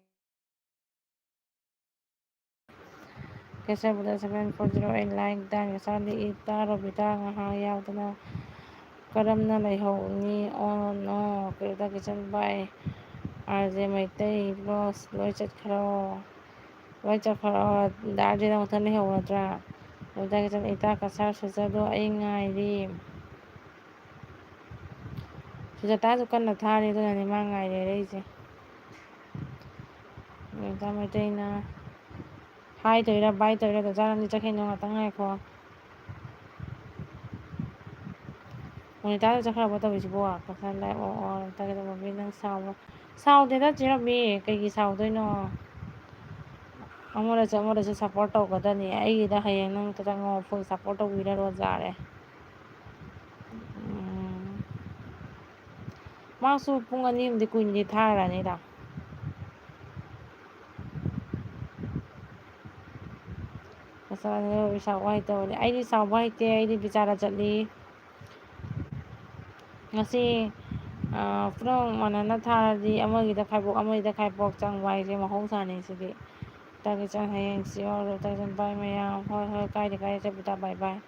ꯀꯦꯁꯔ brother seven four zero eight like done꯫ ꯉꯁꯥꯏꯗꯤ ꯏꯇꯥ ꯔꯣꯕꯤꯇꯥ ꯉꯥꯏꯍꯥꯛ ꯌꯥꯎꯗꯅ ꯀꯔꯝꯅ ꯂꯩꯍꯧꯅꯤ? ꯑꯣ ꯅꯣ꯫ ꯀꯦꯔꯣꯇꯥ ꯀꯤꯆꯟ ꯚꯥꯏ, ꯑꯥꯔ ꯖꯦ ꯃꯩꯇꯩ ꯕ꯭ꯂꯣꯒꯁ ꯂꯣꯏ ꯆꯠꯈ꯭ꯔꯣ꯫ ꯂꯣꯏ ꯆꯠꯈ꯭ꯔꯣ꯫ ꯗꯥ ꯑꯥꯔ ꯖꯦ ꯅꯪ ꯃꯊꯟ ꯂꯩꯍꯧꯕ ꯅꯠꯇ꯭ꯔꯥ? ꯀꯦꯔꯣꯇꯥ ꯀꯤꯆꯟ, ꯏꯇꯥ ꯀꯁꯥꯔ ꯁꯨꯖꯗꯣ ꯑꯩ ꯉꯥꯏꯔꯤ꯫ ꯁꯨꯖꯥꯇꯥꯁꯨ ꯀꯟꯅ ꯊꯥꯔꯤ, ꯑꯗꯨꯅꯅꯦ ꯃꯥ ꯉꯥꯏ ꯂꯩꯔꯛꯏꯁꯦ꯫ ꯃꯦꯗꯥꯝ ꯃꯩꯇꯩꯅ ꯍꯥꯏ ꯇꯧꯔꯤꯔꯥ ꯕꯥꯏ ꯇꯧꯔꯤꯔꯥ? ꯗꯗꯥ ꯅꯪꯗꯤ ꯆꯠꯈꯤꯅꯣ, ꯉꯥꯛꯇꯪ ꯉꯥꯏꯈꯣ꯫ ꯃꯣꯅꯤꯇꯥꯗ ꯆꯠꯈ꯭ꯔꯕꯣ ꯇꯧꯔꯤꯁꯤꯕꯣ? ꯀꯁꯥꯔ live ꯑꯣ, ꯑꯣ, ꯇꯥꯒꯦ ꯇꯧꯕ ꯃꯤ ꯅꯪ ꯁꯥꯎꯕ-, ꯁꯥꯎꯗꯦꯗ ꯆꯦ ꯔꯕꯤ, ꯀꯩꯒꯤ ꯁꯥꯎꯗꯣꯏꯅꯣ? ꯑꯃꯗꯁꯨ ꯑꯃꯗꯁꯨ support ꯇꯧꯒꯗꯕꯅꯤ꯫ ꯑꯩꯒꯤꯗ ꯍꯌꯦꯡ ꯅꯪ ꯆꯪꯉꯣ, full support ꯇꯧꯕꯤꯔ ꯂꯣꯏꯔꯦ꯫ ꯎꯝ꯫ ꯃꯥꯁꯨ ꯄꯨꯡ ꯑꯅꯤ ꯑꯍꯨꯝꯗꯤ ꯀꯨꯏꯅꯗꯤ ꯊꯥꯔꯅꯤꯗ꯫ ꯃꯆꯥꯅ ꯁꯥꯎꯕ ꯍꯩꯇꯕꯅꯦ꯫ ꯑꯩꯗꯤ ꯁꯥꯎꯕ ꯍꯩꯇꯦ, ꯑꯩꯗꯤ ꯕꯤꯆꯥꯔ ꯆꯠꯂꯤ꯫ ꯉꯁꯤ, ꯑ, ꯄꯨꯝꯅꯃꯛ ꯃꯥꯟꯅꯅ ꯊꯥꯔꯗꯤ ꯑꯃꯒꯤꯗ ꯈꯥꯏꯕꯣꯛ, ꯑꯃꯒꯤꯗ ꯈꯥꯏꯕꯣꯛ ꯆꯪꯕ ꯍꯥꯏꯁꯦ ꯃꯍꯧꯁꯥꯅꯤ ꯁꯤꯗꯤ꯫ ꯇꯥꯒꯤ ꯆꯪ ꯍꯌꯦꯡ ꯁꯤ ꯌꯥꯎꯔꯣ, ꯇꯥꯒꯤ ꯆꯪ bye ꯃꯌꯥꯝ꯫ ꯍꯣꯏ, ꯍꯣꯏ, ꯀꯥꯏꯗꯦ, ꯀꯥꯏꯗꯦ, ꯆꯠꯄꯗ bye bye꯫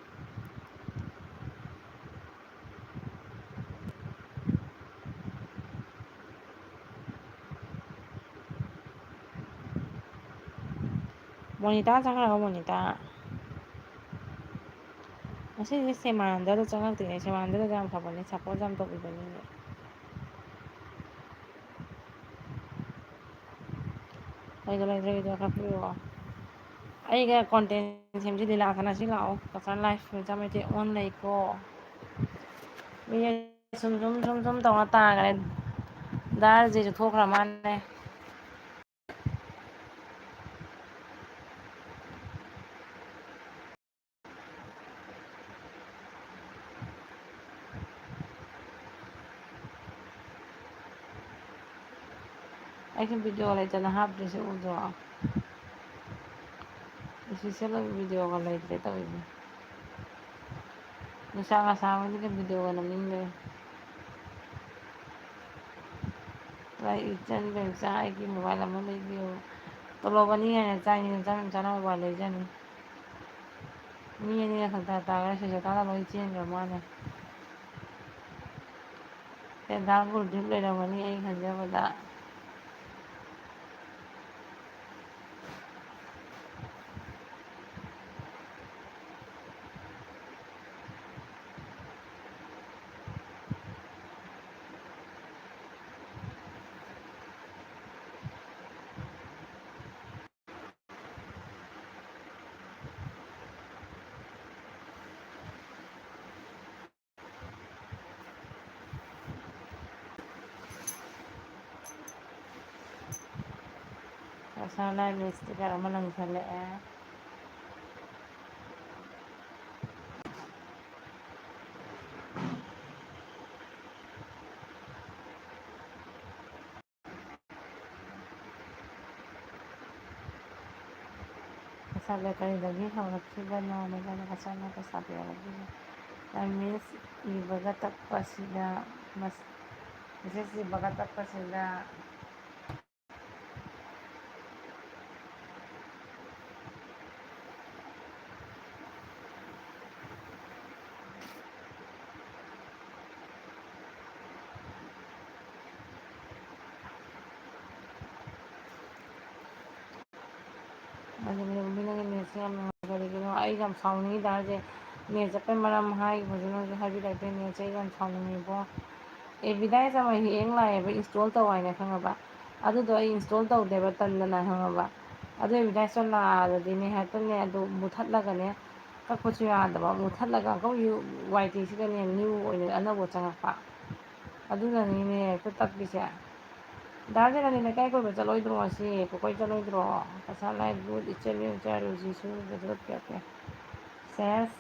ꯃꯣꯅꯤꯇꯥ ꯆꯪꯈ꯭ꯔꯕ, ꯃꯣꯅꯤꯇꯥ? ꯉꯁꯤꯗꯤ ꯁꯦꯃꯥꯅꯟꯗꯗꯣ ꯆꯪꯉꯛꯇꯦꯅꯦ꯫ ꯁꯦꯃꯥꯅꯟꯗꯗꯣ ꯌꯥꯝ ꯐꯕꯅꯦ, support ꯌꯥꯝ ꯇꯧꯕꯤꯕꯅꯤꯅꯦ꯫ ꯂꯩꯗꯣ ꯂꯩꯗꯣ ꯂꯩꯗꯣ ꯀꯥꯞꯄꯤꯔꯛꯑꯣ꯫ ꯑꯩꯒ content ꯁꯦꯝꯁꯤ ꯂꯤꯂꯥ ꯁꯥꯟꯅꯁꯤ ꯂꯥꯛꯑꯣ꯫ ꯀꯁꯥꯔ live ꯃꯆꯥ ꯃꯩꯇꯩ on ꯂꯩꯀꯣ꯫ ꯃꯤ ꯁꯨꯝ, ꯁꯨꯝ, ꯁꯨꯝ, ꯁꯨꯝ ꯇꯧꯅ ꯇꯥꯈ꯭ꯔꯦ꯫ ꯗꯥ ꯔꯥꯖꯦꯁꯨ ꯊꯣꯛꯈ꯭ꯔ ꯃꯥꯜꯂꯦ꯫ ꯑꯩꯁꯨ video ꯂꯩꯇꯅ ꯍꯥꯞꯇ꯭ꯔꯤꯁꯦ ꯎꯗ꯭ꯔꯣ? Special ꯑꯣꯏꯕ videoꯒ ꯂꯩꯇ꯭ꯔꯦ ꯇꯧꯔꯤꯁꯦ꯫ ꯅꯨꯡꯁꯥꯒ ꯁꯥꯕꯁꯤꯗ videoꯒ ꯅꯝꯅꯤꯡꯗ꯭ꯔꯦ꯫ ꯂꯥꯏ ꯏꯆꯟ ꯏꯕꯦꯝꯆꯥ ꯑꯩꯒꯤ mobile ꯑꯃ ꯂꯩꯕꯤꯌꯨ꯫ ꯇꯣꯂꯣꯞ ꯑꯅꯤ ꯍꯦꯟꯅ ꯆꯥꯏꯅꯤ, ꯅꯆꯥ ꯅꯆꯥꯅ mobile ꯂꯩꯖꯅꯤ꯫ ꯃꯤ ꯑꯅꯤꯅ ꯈꯪꯇꯥ ꯇꯥꯈ꯭ꯔꯦ, ꯁꯨꯖꯇꯥꯅ ꯂꯣꯏ ꯆꯦꯟꯈ꯭ꯔ ꯃꯥꯜꯂꯦ꯫ ꯁꯦꯟꯗꯥꯡ ꯒꯨꯔꯗꯤꯞ ꯂꯩꯔꯝꯒꯅꯤ ꯑꯩ ꯈꯟꯖꯕꯗ꯫ ꯉꯁꯥꯏ live sticker ꯑꯃ ꯂꯪꯁꯜꯂꯛꯑꯦ꯫ ꯉꯁꯥꯏ bakeryꯗꯒꯤ ꯍꯧꯔꯛꯈꯤꯕ ꯅꯣꯡꯃꯗ ꯉꯁꯥꯏꯅ ꯄꯩꯁꯥ ꯄꯤꯔꯛꯈꯤꯕ꯫ Miss ꯏꯕꯒ ꯇꯞꯄꯁꯤꯗ, ꯃꯁ-, message ꯏꯕꯒ ꯇꯞꯄꯁꯤꯗ꯫ ꯑꯗꯨꯅꯦ, ꯅꯪꯒꯤ netꯁꯦ ꯌꯥꯝ ꯅꯨꯡꯉꯥꯏ꯫ ꯀꯔꯤꯒꯤꯅꯣ? ꯑꯩ ꯌꯥꯝ ꯁꯥꯎꯅꯤꯡꯉꯤ ꯗꯥ ꯔꯥꯖꯦꯁ꯫ Net ꯆꯠꯄꯩ ꯃꯔꯝ ꯍꯥꯏꯈꯤꯕꯁꯨ ꯅꯪꯁꯨ ꯍꯥꯏꯕꯤꯔꯛꯇꯦ꯫ Netꯁꯦ ꯑꯩ ꯌꯥꯝ ꯁꯥꯎꯅꯤꯡꯉꯤꯕꯣ꯫ Advertise ꯑꯃ ꯍꯦꯛ ꯂꯥꯛꯑꯦꯕ, install ꯇꯧ ꯍꯥꯏꯅ, ꯈꯪꯉꯕ? ꯑꯗꯨꯗꯣ ꯑꯩ install ꯇꯧꯗꯦꯕ, ꯇꯟꯗꯅ, ꯈꯪꯉꯕ? ꯑꯗꯨ advertiseꯇꯣ ꯂꯥꯛꯑꯗꯤꯅꯦ, ꯍꯦꯛꯇꯅꯦ, ꯑꯗꯨ ꯃꯨꯊꯠꯂꯒꯅꯦ, ꯀꯛꯄꯁꯨ ꯌꯥꯗꯕ, ꯃꯨꯠꯊꯠꯂꯒ ꯑꯃꯨꯛꯀ ꯌꯨ-, ꯋꯥꯏ ꯇꯤ ꯁꯤꯗꯅꯦ ꯅ꯭ꯌꯨ ꯑꯣꯏꯅ ꯑꯅꯧꯕ ꯆꯪꯉꯛꯄ꯫ ꯑꯗꯨꯅꯅꯤꯅꯦ ꯍꯦꯛꯇ ꯇꯠꯂꯤꯁꯦ꯫ ꯗꯥ ꯖꯦꯅꯥꯂꯤ ꯂꯩꯀꯥꯏ ꯀꯣꯏꯕ ꯆꯠꯂꯣꯏꯗ꯭ꯔꯣ ꯉꯁꯤ? ꯄꯨꯀꯣꯏ ꯆꯠꯂꯣꯏꯗ꯭ꯔꯣ? ꯄꯩꯁꯥ ꯂꯥꯏ ꯕꯨꯠ ꯏꯆꯦꯜ ꯏꯆꯥ ꯔꯨꯖꯤꯁꯨ ꯐꯖꯅ ꯄꯤꯔꯛꯀꯦ꯫ ꯁꯦꯁ꯫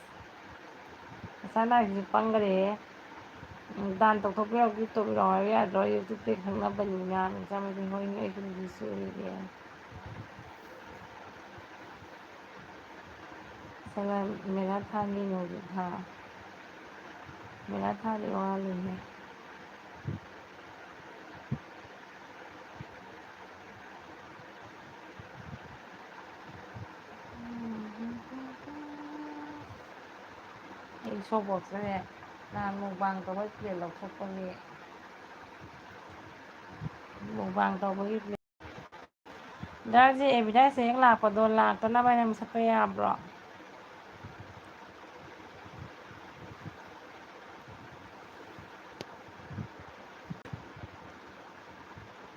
ꯄꯩꯁꯥ ꯂꯥꯏꯁꯤꯁꯨ ꯄꯪꯒꯔꯦꯍꯦ꯫ ꯗꯥꯟ ꯇꯧꯊꯣꯛꯄꯤꯔꯛꯑꯣ, ꯒꯤꯐ ꯇꯧꯕꯤꯔꯛꯑꯣ ꯍꯥꯏꯕ ꯌꯥꯗ꯭ꯔꯣ? ꯌꯨꯇ꯭ꯌꯨꯕꯇꯒꯤ ꯈꯪꯅꯕꯅꯤꯅ ꯃꯆꯥ ꯃꯁꯨ ꯍꯣꯏ ꯑꯩꯁꯨ ꯔꯨꯖꯤꯁꯨ ꯎꯔꯤꯌꯦ꯫ ꯁꯅꯥ ꯃꯦꯔꯥ ꯊꯥꯒꯤ ꯅꯣꯡꯖꯨ ꯊꯥ꯫ ꯃꯦꯔꯥ ꯊꯥꯗꯤ ꯋꯥꯠꯂꯤꯍꯦ꯫ ꯑꯩ ꯁꯣꯞ ꯋꯥꯛꯁꯦ ꯅꯍꯥꯟ ꯃꯨꯛꯕꯥꯡ ꯇꯧꯕꯩ ꯄ꯭ꯂꯦꯠ ꯂꯧꯊꯣꯛꯄꯒꯤ, ꯃꯨꯛꯕꯥꯡ ꯇꯧꯕꯒꯤ ꯄ꯭ꯂꯦꯠ꯫ ꯗꯥꯔꯁꯦ ꯑꯦꯗꯚꯔꯇꯥꯏꯁ ꯍꯦꯛ ꯂꯥꯛꯄꯗꯣ ꯂꯥꯛꯇꯅꯕ ꯍꯥꯏꯅ ꯃꯨꯊꯠꯄ ꯌꯥꯕ꯭ꯔꯣ?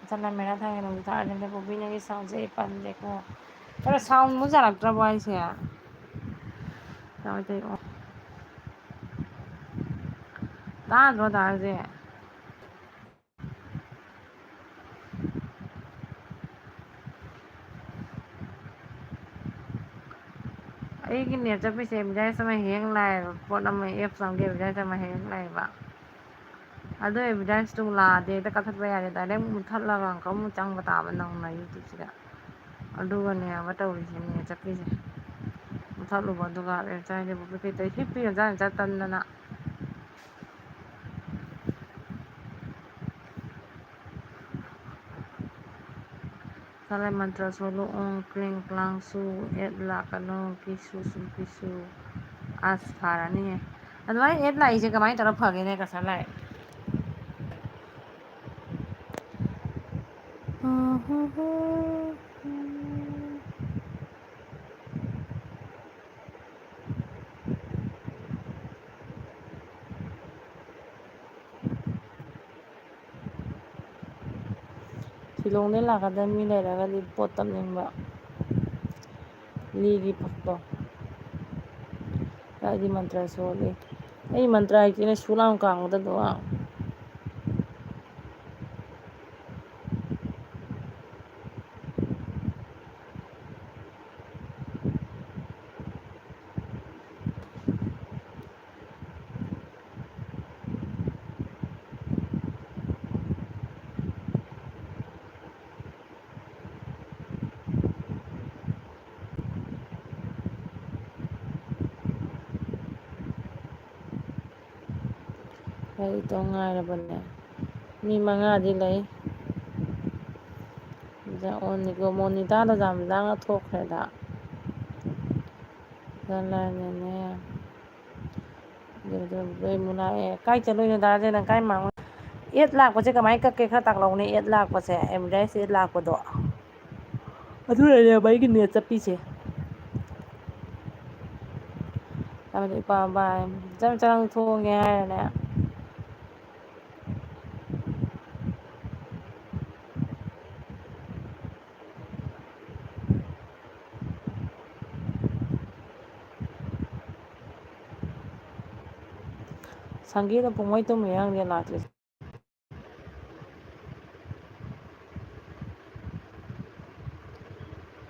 ꯆꯅꯝ ꯃꯦꯔꯥ ꯊꯥꯒꯦ ꯅꯪꯁꯨ ꯊꯥꯔꯗꯤ ꯑꯝꯇ ꯄꯨꯕꯤ, ꯅꯪꯒꯤ ꯁꯥꯎꯟꯁꯦ ꯑꯩ ꯄꯜꯂꯦꯀꯣ꯫ ꯈꯔ ꯁꯥꯎꯟ ꯃꯨꯠ ꯌꯥꯔꯛꯇ꯭ꯔꯕꯣ ꯍꯥꯏꯁꯦ? ꯇꯥꯗ꯭ꯔꯣ ꯗꯥꯔꯁꯦ? ꯑꯩꯒꯤ ꯅꯦꯠ ꯆꯠꯄꯤꯁꯦ ꯑꯦꯗꯚꯔꯇꯥꯏꯁ ꯑꯃ ꯍꯦꯛ ꯂꯥꯛꯑꯦꯕ, ꯄꯣꯠ ꯑꯃ, ꯑꯦꯞꯁ ꯑꯃꯒꯤ ꯑꯦꯗꯚꯔꯇꯥꯏꯁ ꯑꯃ ꯍꯦꯛ ꯂꯥꯛꯑꯦꯕ꯫ ꯑꯗꯣ ꯑꯦꯗꯚꯔꯇꯥꯏꯁꯇꯨ ꯂꯥꯛꯑꯗꯤ ꯍꯦꯛꯇ ꯀꯛꯊꯠꯄ ꯌꯥꯗꯦ, ꯗꯥꯏꯔꯦꯛ ꯃꯨꯠꯊꯠꯂꯒ ꯑꯃꯨꯛꯀ ꯑꯃꯨꯛ ꯆꯪꯕ ꯇꯥꯕ ꯅꯧꯅ ꯌꯨꯇ꯭ꯌꯨꯕꯁꯤꯗ꯫ ꯑꯗꯨꯒꯅꯦꯕ ꯇꯧꯔꯤꯁꯦ ꯅꯦꯠ ꯆꯠꯄꯤꯁꯦ꯫ ꯃꯨꯠꯊꯠꯂꯨꯕ ꯑꯗꯨꯒ ꯑꯦꯗꯚꯔꯇꯥꯏꯁꯁꯤꯕꯨ ꯀꯩꯀꯩ ꯍꯤꯞꯄꯤ ꯑꯣꯖꯥꯅ ꯆꯠꯇꯅ꯫ ꯀꯥꯂꯦ ꯃꯟꯇ꯭ꯔ ꯁꯣꯜꯂꯨ, ꯑꯣꯡ ꯀ꯭ꯂꯤꯡ ꯀ꯭ꯂꯥꯡ ꯁꯨ, ꯑꯦꯠ ꯂꯥꯛꯀꯅꯨ, ꯀꯤꯁꯨ ꯁꯨ ꯀꯤꯁꯨ꯫ ꯑꯁ, ꯐꯔꯅꯤꯍꯦ꯫ ꯑꯗꯨꯃꯥꯏꯅ ꯑꯦꯠ ꯂꯥꯛꯏꯁꯦ ꯀꯃꯥꯏꯅ ꯇꯧꯔ ꯐꯒꯦꯅꯦ, ꯀꯁꯥ ꯂꯥꯏ? ꯁꯤꯂꯣꯡꯗꯩ ꯂꯥꯛꯀꯗꯕ ꯃꯤ ꯂꯩꯔꯒꯗꯤ ꯄꯣꯠ ꯇꯞꯅꯤꯡꯕ꯫ ꯂꯤꯒꯤ ꯐꯛꯇꯣ꯫ ꯑꯩꯗꯤ ꯃꯟꯇ꯭ꯔ ꯁꯣꯜꯂꯤ꯫ ꯑꯩ ꯃꯟꯇ꯭ꯔ ꯍꯩꯇꯦꯅꯦ, ꯁꯨ ꯂꯥꯎ ꯀꯥꯡꯕꯗ ꯑꯗꯨꯝ꯫ ꯂꯩꯇꯧ ꯉꯥꯏꯔꯕꯅꯦ꯫ ꯃꯤ ꯃꯉꯥꯗꯤ ꯂꯩ꯫ ꯖ-, ꯑꯣ, ꯅꯤꯀꯣ, ꯃꯣꯅꯤꯇꯥꯗ ꯌꯥꯝ ꯂꯥꯡꯅ ꯊꯣꯛꯈ꯭ꯔꯦꯗ꯫ ꯂꯥꯏꯅꯅꯦ꯫ ꯃꯨꯅꯥ, ꯑꯦ, ꯀꯥꯏ ꯆꯠꯂꯨꯏꯅꯣ ꯗꯥ ꯔꯥꯖꯦꯟ? ꯅꯪ ꯀꯥꯏ ꯃꯥꯡꯉꯨ-, ꯑꯦꯠ ꯂꯥꯛꯄꯁꯦ ꯀꯃꯥꯏꯅ ꯀꯛꯀꯦ? ꯈꯔ ꯇꯥꯛꯂꯛꯎꯅꯦ, ꯑꯦꯠ ꯂꯥꯛꯄꯁꯦ, ꯑꯦꯗꯚꯔꯇꯥꯏꯁ ꯑꯦꯠ ꯂꯥꯛꯄꯗꯣ꯫ ꯑꯗꯨꯅꯅꯦ ꯑꯩꯒꯤ ꯅꯦꯠ ꯆꯠꯄꯤꯁꯦ꯫ ꯑꯗꯨꯅ ꯏꯄꯥ ꯕꯥꯏ, ꯆꯪ ꯆꯪ ꯊꯣꯡꯉꯦ ꯍꯥꯏꯔꯅꯦ꯫ ꯁꯪꯒꯤꯠꯅ ꯄꯨꯡꯃꯩ ꯇꯨꯝꯃꯤꯔ ꯈꯪꯗꯦ ꯂꯥꯛꯇ꯭ꯔꯤꯁꯦ꯫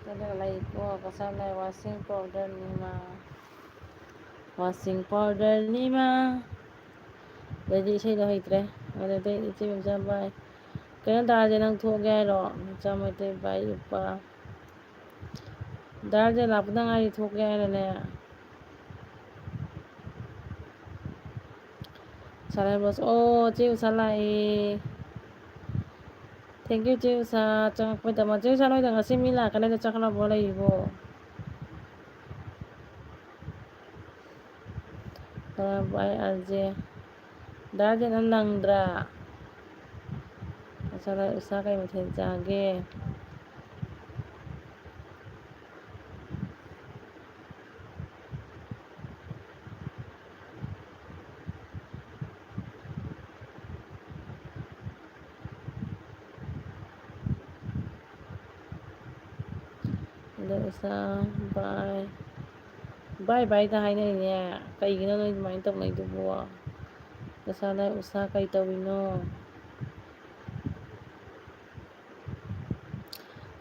ꯑꯗꯨꯒ ꯂꯩꯀꯣ, ꯀꯁꯥꯔ ꯂꯩ, washing powder ꯅꯤꯃꯥ, washing powder ꯅꯤꯃꯥ꯫ ꯑꯗꯩꯗꯤ ꯏꯁꯩꯗꯣ ꯍꯩꯇ꯭ꯔꯦ꯫ ꯑꯗꯨꯗꯩ ꯏꯆꯦ ꯃꯆꯥ ꯕꯥꯏ꯫ ꯀꯩꯅꯣ ꯗꯥ ꯔꯥꯖꯦꯟ, ꯅꯪ ꯊꯣꯛꯑꯒꯦ ꯍꯥꯏꯔꯣ? ꯃꯆꯥ ꯃꯩꯇꯩ ꯕꯥꯏ ꯎꯞꯄ꯫ ꯗꯥ ꯔꯥꯖꯦꯟ ꯂꯥꯛꯄꯗ ꯉꯥꯏꯔꯤ, ꯊꯣꯛꯀꯦ ꯍꯥꯏꯔꯅꯦ꯫ ꯁꯥꯂꯥꯏ ꯕꯣꯁ, ꯑꯣ, ꯆꯦ ꯎꯁꯥ ꯂꯥꯛꯑꯦ꯫ Thank you, ꯆꯦ ꯎꯁꯥ, ꯆꯪꯉꯛꯄꯩꯗꯃꯛ꯫ ꯆꯦ ꯎꯁꯥ, ꯅꯣꯏꯗ ꯉꯁꯤ ꯃꯤ ꯂꯥꯛꯀꯅꯤꯗꯣ ꯆꯠꯈ꯭ꯔꯕꯣ, ꯂꯩꯔꯤꯕꯣ? ꯁꯥꯂꯥꯏ ꯕꯥꯏ ꯑꯥꯔ ꯖꯦ꯫ ꯗꯥ ꯔꯥꯖꯦꯟ ꯅꯪ ꯅꯪꯗ꯭ꯔꯥ? ꯎꯁꯥ, ꯎꯁꯥ ꯀꯩ ꯃꯊꯦꯜ ꯆꯥꯒꯦ? ꯑꯗꯣ ꯎꯁꯥ ꯕꯥꯏ꯫ ꯕꯥꯏ ꯕꯥꯏꯗ ꯍꯥꯏꯅꯔꯤꯅꯦ꯫ ꯀꯩꯒꯤꯅꯣ ꯅꯣꯏ ꯑꯗꯨꯃꯥꯏꯅ ꯇꯧꯅꯩꯗꯨꯕꯣ? ꯅꯁꯥꯅ ꯎꯁꯥ ꯀꯩ ꯇꯧꯔꯤꯅꯣ?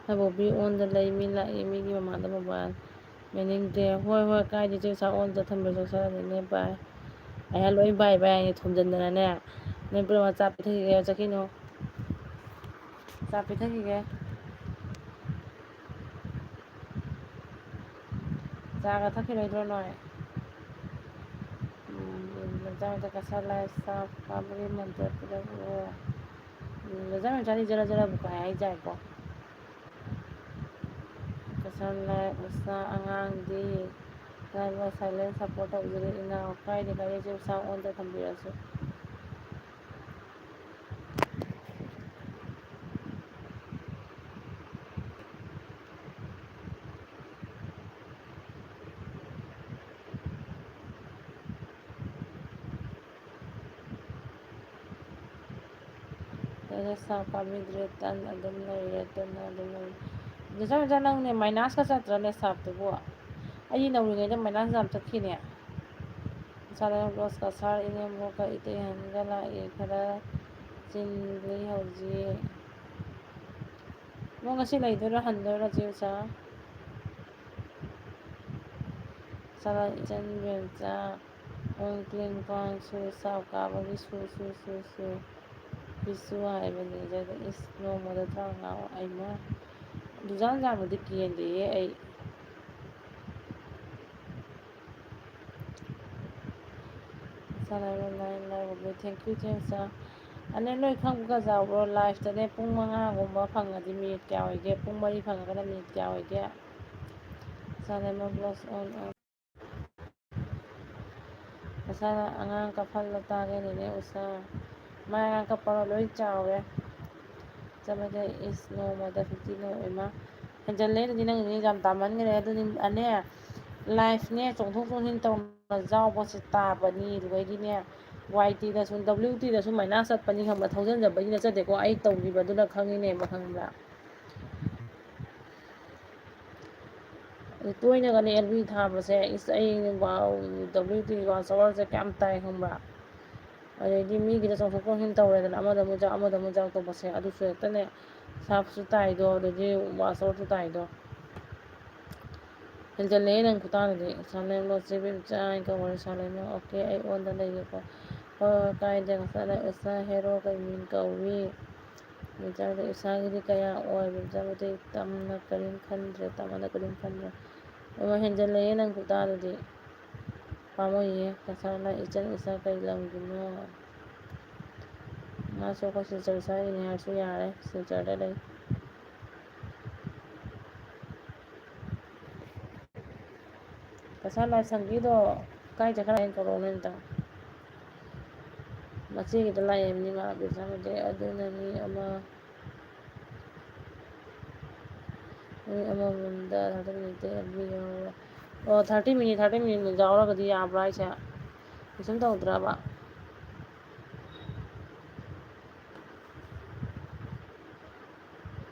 ꯅꯕꯣꯕꯤ ꯑꯣꯟꯗ ꯂꯩ, ꯃꯤ ꯂꯥꯛꯏ, ꯃꯤꯒꯤ ꯃꯃꯥꯡꯗ ꯃꯣꯕꯥꯏꯜ ꯃꯦꯟꯅꯤꯡꯗꯦ꯫ ꯍꯣꯏ, ꯍꯣꯏ, ꯀꯥꯏꯗꯦ, ꯏꯆꯦ ꯏꯆꯥ ꯑꯣꯟꯗ ꯊꯝꯕ ꯆꯣꯛꯁꯥꯔꯅꯤꯅꯦ, ꯕꯥꯏ꯫ ꯑꯩꯍꯥꯛ ꯂꯣꯏ ꯕꯥꯏ ꯕꯥꯏ ꯍꯥꯏꯅ ꯊꯣꯝꯖꯤꯟꯗꯅꯅꯦ, ꯅꯣꯏ ꯄꯨꯝꯅꯃꯛ ꯆꯥ ꯄꯤꯊꯛꯈꯤꯒꯦ, ꯆꯠꯈꯤꯅꯨ꯫ ꯆꯥ ꯄꯤꯊꯛꯈꯤꯒꯦ꯫ ꯆꯥꯒ ꯊꯛꯈꯤꯔꯣꯏꯗ꯭ꯔꯣ ꯅꯣꯏ? ꯎꯝ, ꯃꯆꯥ ꯃꯆꯥ ꯀꯁꯥ ꯂꯥꯏ ꯁꯥ ꯄꯥꯕꯒꯤ ꯃꯟꯇ꯭ꯔ ꯄꯤꯔꯛꯑꯣ꯫ ꯎꯝ, ꯃꯆꯥ ꯃꯆꯥꯗꯤ ꯖꯔ ꯖꯔꯕꯨ ꯀꯥꯏ ꯍꯥꯏꯖꯥꯏꯀꯣ꯫ ꯀꯁꯥ ꯂꯥꯏ ꯎꯁꯥ ꯑꯉꯥꯡꯗꯤ ꯂꯥꯏꯕ silent support ꯇꯧꯖꯔꯤ ꯏꯅꯥꯎ꯫ ꯀꯥꯏꯗꯦ ꯀꯥꯏꯗꯦ ꯏꯆꯦ ꯎꯁꯥ ꯑꯣꯟꯗ ꯊꯝꯕꯤꯔꯁꯨ꯫ ꯇꯦꯖꯁ ꯄꯥꯝꯕꯤꯗ꯭ꯔꯦ, ꯇꯟ ꯑꯗꯨꯝ ꯂꯩꯔꯦ, ꯇꯟ ꯑꯗꯨꯝ ꯂꯩꯔꯦ꯫ ꯅꯆꯥ ꯅꯆꯥ ꯅꯪꯅꯦ ꯃꯥꯏꯅꯥꯁꯀ ꯆꯠꯇ꯭ꯔꯅꯦ ꯁꯥꯞꯇꯨꯕꯨ? ꯑꯩꯗꯤ ꯅꯧꯔꯤꯉꯩꯗ ꯃꯥꯏꯅꯥꯁ ꯌꯥꯝ ꯆꯠꯈꯤꯅꯦ꯫ ꯏꯆꯥ ꯅꯪ ꯕ꯭ꯂꯣꯁꯀ ꯁꯥꯔ ꯏꯅꯦꯝꯕꯣꯛꯀ ꯏꯇꯩꯍꯟꯒ ꯂꯥꯛꯑꯦ, ꯈꯔ ꯆꯤꯟꯂꯤ ꯍꯧꯖꯤꯛ꯫ ꯃꯣ ꯉꯁꯤ ꯂꯩꯗꯣꯏꯔꯥ ꯍꯟꯗꯣꯏꯔꯥ ꯆꯦ ꯎꯁꯥ? ꯆꯂꯥ ꯏꯆꯟ ꯏꯕꯦꯝꯆꯥ, ꯑꯣꯡ ꯀ꯭ꯂꯤꯡ ꯀ꯭ꯂꯥꯡ ꯁꯨ ꯆꯥꯎ ꯀꯥꯕꯒꯤ ꯁꯨ ꯁꯨ ꯁꯨ ꯁꯨ꯫ ꯄꯤꯁꯨ ꯍꯥꯏꯕꯅꯤ꯫ ꯑꯗꯨꯗ ꯏꯁ ꯅꯣꯡꯃꯗ ꯇꯔꯥꯃꯉꯥ ꯑꯩꯃ꯫ ꯗꯨꯖꯥꯟ ꯖꯥꯟꯕꯗꯤ ꯀꯦꯟꯗꯦꯌꯦ ꯑꯩ꯫ ꯁꯥꯟꯅꯔꯣ ꯅꯥꯏꯟ ꯂꯥꯏꯕ꯫ Thank you ꯏꯆꯦ ꯃꯆꯥ꯫ ꯑꯅꯦ ꯅꯣꯏ ꯈꯪꯕꯒ ꯌꯥꯎꯕ꯭ꯔꯣ? Liveꯇꯅꯦ ꯄꯨꯡ ꯃꯉꯥꯒꯨꯝꯕ ꯐꯪꯉꯗꯤ minute ꯀꯌꯥ ꯑꯣꯏꯒꯦ? ꯄꯨꯡ ꯃꯔꯤ ꯐꯪꯉꯒꯅ minute ꯀꯌꯥ ꯑꯣꯏꯒꯦ? ꯁꯥꯟꯅꯔꯣ plus on on꯫ ꯃꯁꯥꯅ ꯑꯉꯥꯡ ꯀꯞꯍꯜꯂ ꯇꯥꯒꯦ ꯅꯦꯅꯦ ꯎꯁꯥ꯫ ꯃꯥꯏ ꯑꯉꯥꯡ ꯀꯞꯄꯒ ꯂꯣꯏ ꯆꯥꯎꯔꯦ꯫ ꯆꯠꯂꯒꯦ ꯏꯁ ꯅꯣꯡꯃꯗ fifty ꯂꯣꯏ ꯑꯣꯏꯃ꯫ ꯍꯦꯟꯖꯜꯂꯦ ꯑꯗꯨꯗꯤ ꯅꯪꯒꯤꯗꯤ ꯌꯥꯝ ꯇꯥꯃꯟꯈ꯭ꯔꯦ꯫ ꯑꯗꯨꯅꯤ ꯑꯅꯦ liveꯅꯦ ꯆꯣꯡꯊꯣꯛ ꯆꯣꯡꯁꯤꯟ ꯇꯧꯅ ꯌꯥꯎꯕꯁꯦ ꯇꯥꯕꯅꯤ꯫ ꯑꯗꯨꯗꯩꯗꯤꯅꯦ Y Tꯗꯁꯨ W Tꯗꯁꯨ minus ꯆꯠꯄꯅꯤ ꯈꯪꯕ꯭ꯔꯥ? ꯊꯧꯖꯤꯟꯖꯕꯒꯤ ꯅꯠꯆꯗꯦꯀꯣ꯫ ꯑꯩ ꯇꯧꯈꯤꯕꯗꯨꯅ ꯈꯪꯉꯤꯅꯦꯕ ꯈꯪꯕ꯭ꯔꯥ? ꯇꯣꯏꯅꯒꯅꯦ ꯑꯦꯜ ꯕꯤ ꯊꯥꯕꯁꯦ, ꯏꯁ, ꯑꯩ ꯋꯥ-, ꯗꯕ꯭ꯂꯤꯌꯨ ꯇꯤ ꯋꯥꯆ ꯑꯋꯥꯔꯁꯦ ꯀꯌꯥꯝ ꯇꯥꯏ ꯈꯪꯕ꯭ꯔꯥ? ꯑꯗꯩꯗꯤ ꯃꯤꯒꯤꯗ ꯆꯣꯡꯊꯣꯛ ꯆꯣꯡꯁꯤꯟ ꯇꯧꯔꯦꯗꯅ, ꯑꯃꯗ ꯑꯃꯨꯛ ꯆꯥꯛ, ꯑꯃꯗ ꯑꯃꯨꯛ ꯆꯥꯛ ꯇꯧꯕꯁꯦ, ꯑꯗꯨꯁꯨ ꯍꯦꯛꯇꯅꯦ ꯁꯥꯞꯁꯨ ꯇꯥꯏꯗꯣ, ꯑꯗꯩꯗꯤ ꯋꯥꯆ ꯑꯋꯥꯔꯁꯨ ꯇꯥꯏꯗꯣ꯫ ꯍꯦꯟꯖꯜꯂꯦ ꯅꯪ ꯈꯨꯇꯥꯗꯨꯗꯤ꯫ ꯁꯥꯂꯦꯝꯂꯣ ꯆꯦ ꯕꯦꯝꯆꯥ ꯍꯥꯏꯅ ꯀꯧꯕꯅꯦ꯫ ꯁꯥꯂꯦꯝꯂꯣ, ꯑꯣꯀꯦ, ꯑꯩ ꯑꯣꯟꯗ ꯂꯩꯒꯦꯀꯣ꯫ ꯍꯣꯏ, ꯍꯣꯏ, ꯀꯥꯏꯗꯦ꯫ ꯉꯁꯥꯏꯅ ꯏꯁꯥ ꯍꯦꯔꯣ ꯀꯩ ꯃꯤꯡ ꯀꯧꯏ? ꯕꯦꯝꯆꯥ, ꯏꯁꯥꯒꯤꯗꯤ ꯀꯌꯥ ꯑꯣꯏ? ꯕꯦꯝꯆꯥ ꯃꯩꯇꯩ, ꯇꯝꯅ ꯀꯔꯤꯝ ꯈꯟꯗ꯭ꯔꯦ, ꯇꯝꯃꯅ ꯀꯔꯤꯝ ꯈꯟꯗ꯭ꯔꯦ꯫ ꯑꯃ ꯍꯦꯟꯖꯜꯂꯛꯑꯦ ꯅꯪ ꯈꯨꯇꯥꯗꯨꯗꯤ꯫ ꯄꯥꯝꯃꯨꯏꯌꯦ꯫ ꯀꯁꯥꯔꯅ ꯏꯆꯟ ꯏꯁꯥ ꯀꯩ ꯂꯝꯒꯤꯅꯣ? ꯃꯥꯁꯨ ꯑꯩꯈꯣꯏ ꯁꯤꯜꯆꯔ ꯁ꯭ꯋꯥꯏꯒꯤꯅꯤ ꯍꯥꯏꯔꯁꯨ ꯌꯥꯔꯦ, ꯁꯤꯜꯆꯔꯗ ꯂꯩ꯫ ꯀꯁꯥꯔ ꯂꯥꯏꯁꯪꯒꯤꯗꯣ ꯀꯥꯏ ꯆꯠꯈ꯭ꯔꯦ? ꯍꯥꯏꯅ ꯀꯧꯔꯛꯎꯅꯦ ꯑꯝꯇ꯫ ꯃꯆꯦꯒꯤꯗ ꯂꯥꯛꯑꯦ ꯃꯤ ꯃꯥ ꯕꯦꯝꯆꯥ ꯃꯩꯇꯩ, ꯑꯗꯨꯅ ꯃꯤ ꯑꯃ, ꯃꯤ ꯑꯃꯃꯝꯗ ꯊꯥꯔꯇꯤ ꯃꯤꯅꯤꯠꯇ ꯑꯦꯜ ꯕꯤ ꯌꯥꯎꯔꯦ꯫ ꯑꯣ, ꯊꯥꯔꯇꯤ ꯃꯤꯅꯤꯠ, ꯊꯥꯔꯇꯤ ꯃꯤꯅꯤꯠ ꯌꯥꯎꯔꯒꯗꯤ ꯌꯥꯕ꯭ꯔꯥ ꯍꯥꯏꯁꯦ? ꯀꯩꯁꯨꯝ ꯇꯧꯗ꯭ꯔꯕ?